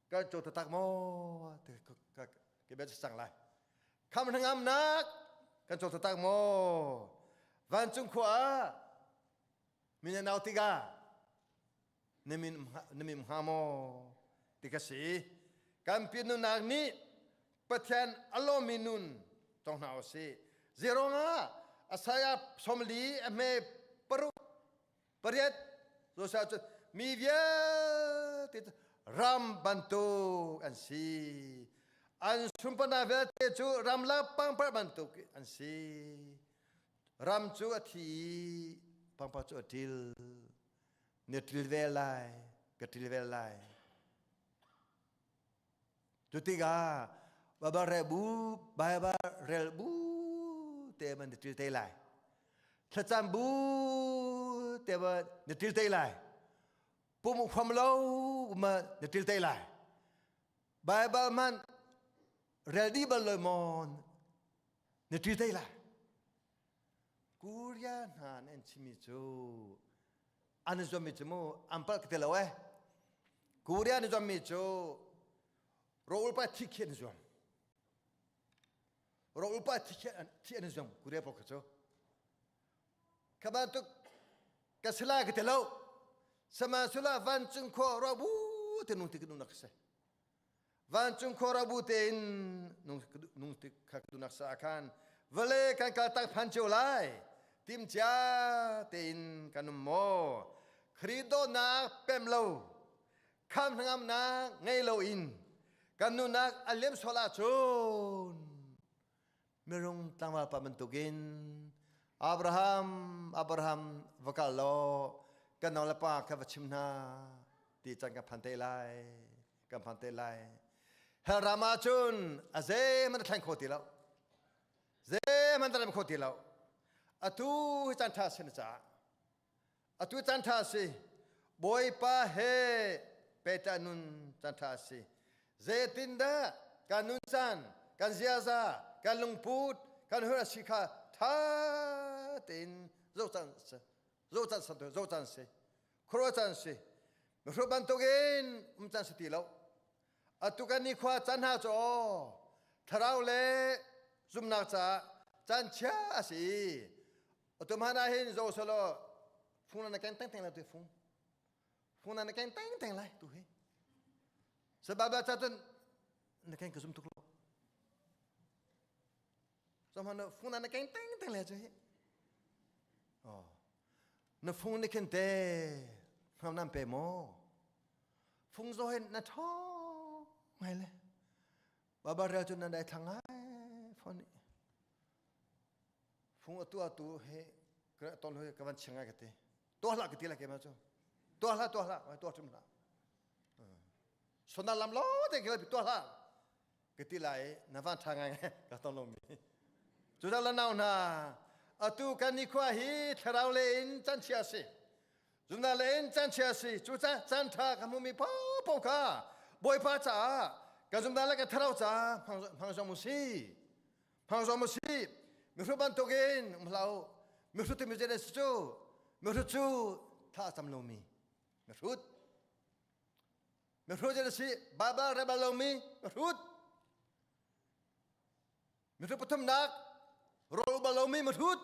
kan co taktak maw ti ka bia cang lai kham hnangamnak kan co taktak maw vancung khua ah min nau tikah na min na min hnga maw ti ka si kan pi nunak nih Pathian a lawmmi nun tong hna usih zeirong ah Isaiah 40 a hme 6 8 Joshua cu mi vialte cu ram bantuk an si an sunparnak vialte cu ramlak pangpar bantuk an si ram cu a thi i pangpar cu a ṭil na ṭil ve lai ka ṭil ve lai cu tikah Baibal rel bu Baibal rel bu te man na ṭil te lai thlacam bu te ma na ṭil te lai pum huam lo ma na ṭil te lai Baibal man rel dih bal lo maw na ṭil te lai Korea hna an chimmi cu an i zuammi cu mu an palh ka ti lo eh Korea an i zuammi cu rawl pa thi khi an i zuam rawl pa thi khi thi an i zuam Korea pawl kha cu kha bantuk ka si lai ka ti lo sihmanhsehlaw vancung khua ruah bu te nung ti ka duhnak a si Vancung khuarabu tein nung tik kha dunak sa khan vale kan kal tak phan cio lai timcia tein kan um maw Khrih dawtnak pem lo kham hnangamnak ngei lo in kan nunak a liam sual ahcun mirung tlangval pa bantukin Abraham Abraham va kal law kan nau le pa kha va chim hna ti can kan phan te lai kan phan te lai hell ram ah cun a zeihmanh a thleng kho ti lo zeihmanh a rem kho ti lo atu hi caan ṭha sin caah atu caan ṭha si Bawipa he pehtlai nun caan ṭha si zeitindah kan nun caan kan ziaza kan lungput kan hur a si kha ṭha tein zoh caan zoh caan zoh caan si khuaruah caan si mihruh bantukin um caan si ti lo atu kan nikhua caan hna cu thlarau le zumnak caah caan chia a si atu hmanh ah hin zo selaw fung na keng teng teng lai tu fung fung na keng teng teng lai tu hi. Sababa cha cun na keng ka zum tuk lo. Zong na fung na na keng teng teng le chu hi. Oh. Na fung ni khin te ngam nam pe mo. Fung zo hen na tho ngai le. Baba rel cu na dai thlang ngai phone ni. Fung atu atu he ka ton hoi ka van chingai ka ti. To hla ka ti la ke ma chu. To hla to hla to chum hla. Sona lam lo te ke to hla. Ka ti lai na van tha ngai ka ton lo mi. Chu da la nau na atu kan ni khwa hi thlarau le in chan chia si. Zumna le in chan chia si. Chu cha chan tha ka mu mi po po ka. Bawipa cha ka zumna le ka thlarau cha phang zong mu si. Phang zong mu si. Mihru bantukin um hlah u. Mihrut timi zei si cu? Mihrut cu tha a cam lomi. Mihrut. Mihrut zei si? Baibal rel bal lomi mihrut. Mihrut pathumnak rawl bal lomi mihrut.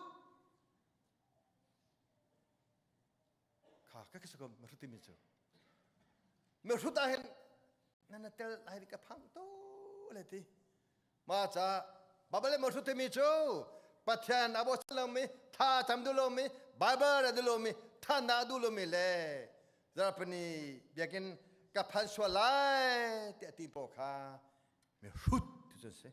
Kha ka ka ko mihrut timi cu. Mihrut ah hin nan na tel lai ka phang to le ti. Ma ca Bible mihrut timi cu Pathian a bochan lomi, tha cam duh lomi, Bible a duh lomi, tha na duh lomi le zarapani biakinn ka phan sual lai ti a ti paw kha mihrut ti cu si.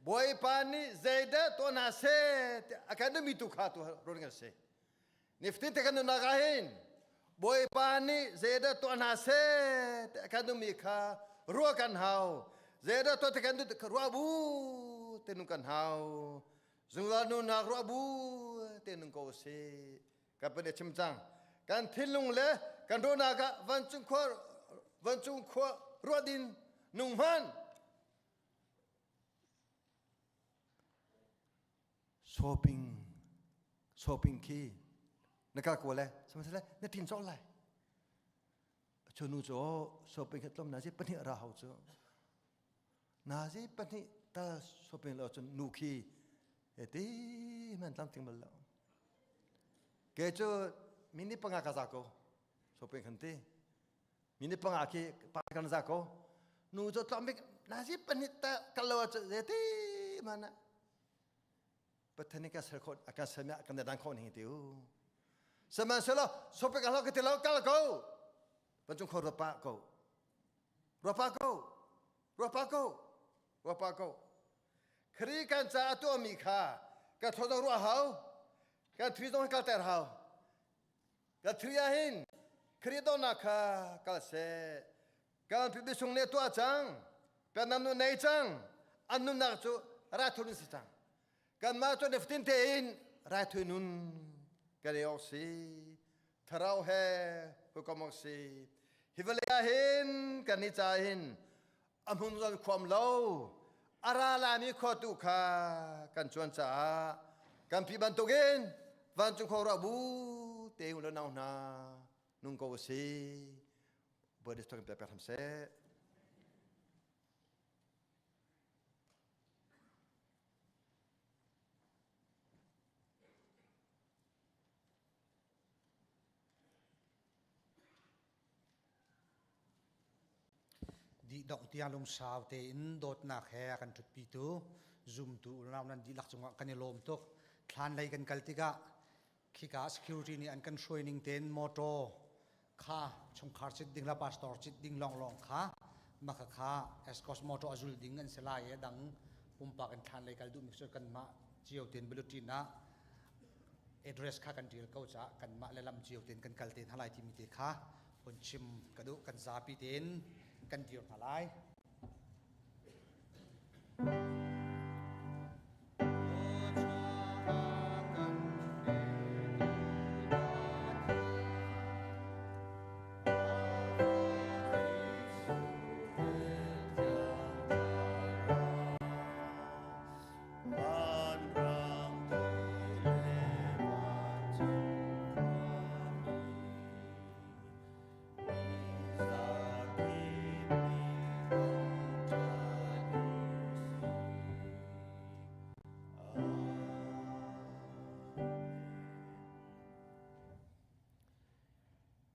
Bawipa nih zeidah tuah hna seh ti a kan duhmi tu kha tu ruat ngal si. Nifatin te kan nunnak ah hin Bawipa nih zeidah tuah hna seh ti a kan duhmi kha ruah kan hau. Zeidah tuah ti kan duh ruah bu te nun kan hau. Zungzal nunnak ruah bu te nun ko si. Kan pan chim cang. Kan thinlung le kan ruahnak ah vancung khua vancung khua ruah din nung hman. Shopping shopping khi na kal ko le sihmanhsehlaw na tin cawk lai chu nu cu shopping kha tlom na zi pahnih ra hau cu na zi pahnih ta shopping lo cun nu khi e ti man tlam ting bal lo ke cu minute panga ka za ko shopping khan ti minute panga khi pa kan za ko nu cu tlom bik na zi pahnih ta kal lo cu ti mana Pathian nih kan ser khawh a kan sermi ah kan dang khawh ning ti u. Sihmanhsehlaw sopek a ka ti lo kal ko. Pancung kho ruat pah ko. Ruat pah ko. Ruat pah ko. Ruat pah ko. Khri kan ca a tuahmi kha ka thaw zong ruah hau. Kan thri zong kal ter hau. Ka thri ah hin Khri dawtnak kha kal seh. Kan pipi sung nih tuah cang. Penam nu nei cang. An nunnak cu raithun in si cang. Kanmah cu nifatin tein raithui nun kan i awk si. Thlarau he hukom awk si. Hi vawlei ah hin kan ni ca hin a hmun zon khuam lo. A ra lami khua tu kha kan cuan caah kan pi bantukin vancung khua bu te u le nau hna nung ko si. Buddhist kan pe ham seh. Dih dongh tiang lungsau tein dawtnak he a kan ṭhutpitu zumtu unau nan dihlak cungah kan i lawm tuk. Thlan lei kan kal tikah khika security nih an kan hruai ning tein motor kha chungkhar cit ding la pastor cit ding lawnglawng kha maka kha escort motor a zul ding an si lai i dang pumpak in thlan lei kal duhmi cu kanmah cio tein bulletin ah address kha kan ṭial ko caah kanmah le lam cio tein kan kal te hna lai timi te kha hun chim ka duh kan zapi tein kan dir hna lai.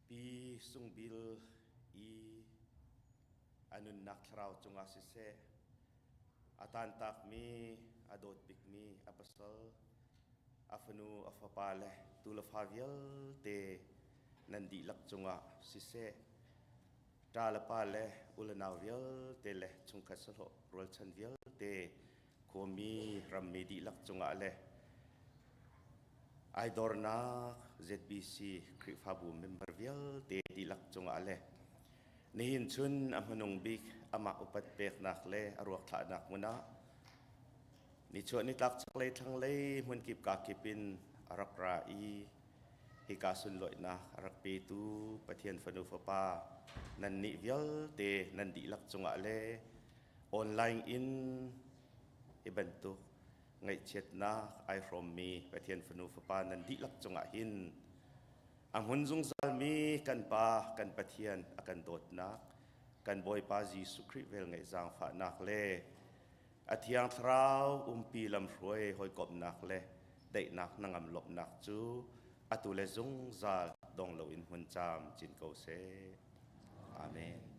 Pi Sungbil i A nunnak thlarau cungah siseh, a tantakmi, a dawt bikmi a pasal, a fanu, a fapa le tu le fa vialte nan dihlak cungah siseh, ṭa le pa le u le nau vialte le chungkhat sahlawh rualchan vialte khuami rammi dihlak cungah le aidornak ZBC Khrihfabu member vialte dihlak cungah le nihin chun a hmanung bik amah upat peknak le a ruak thlahnak hmun ah nichuah nitlak chaklei thlanglei hmunkip kakip in a rak ra i hika sunlawihnak a rak petu Pathian fanu fapa nannih vialte nan dihlak cungah le online in hi bantuk ngaihchiatnak ai hrawmmi Pathian fanu fapa nan dihlak cungah hin a hmun zungzalmi kan Pa kan Pathian a kan dawtnak kan Bawipa Jesuh Khrih vel ngeih zaangfahnak le a Thiang Thlarau umpi lamhruai hawikomhnak le daihnak hnangam lawmhnak cu atu le zungzal dong loin hmun caam cin ko seh. Amen.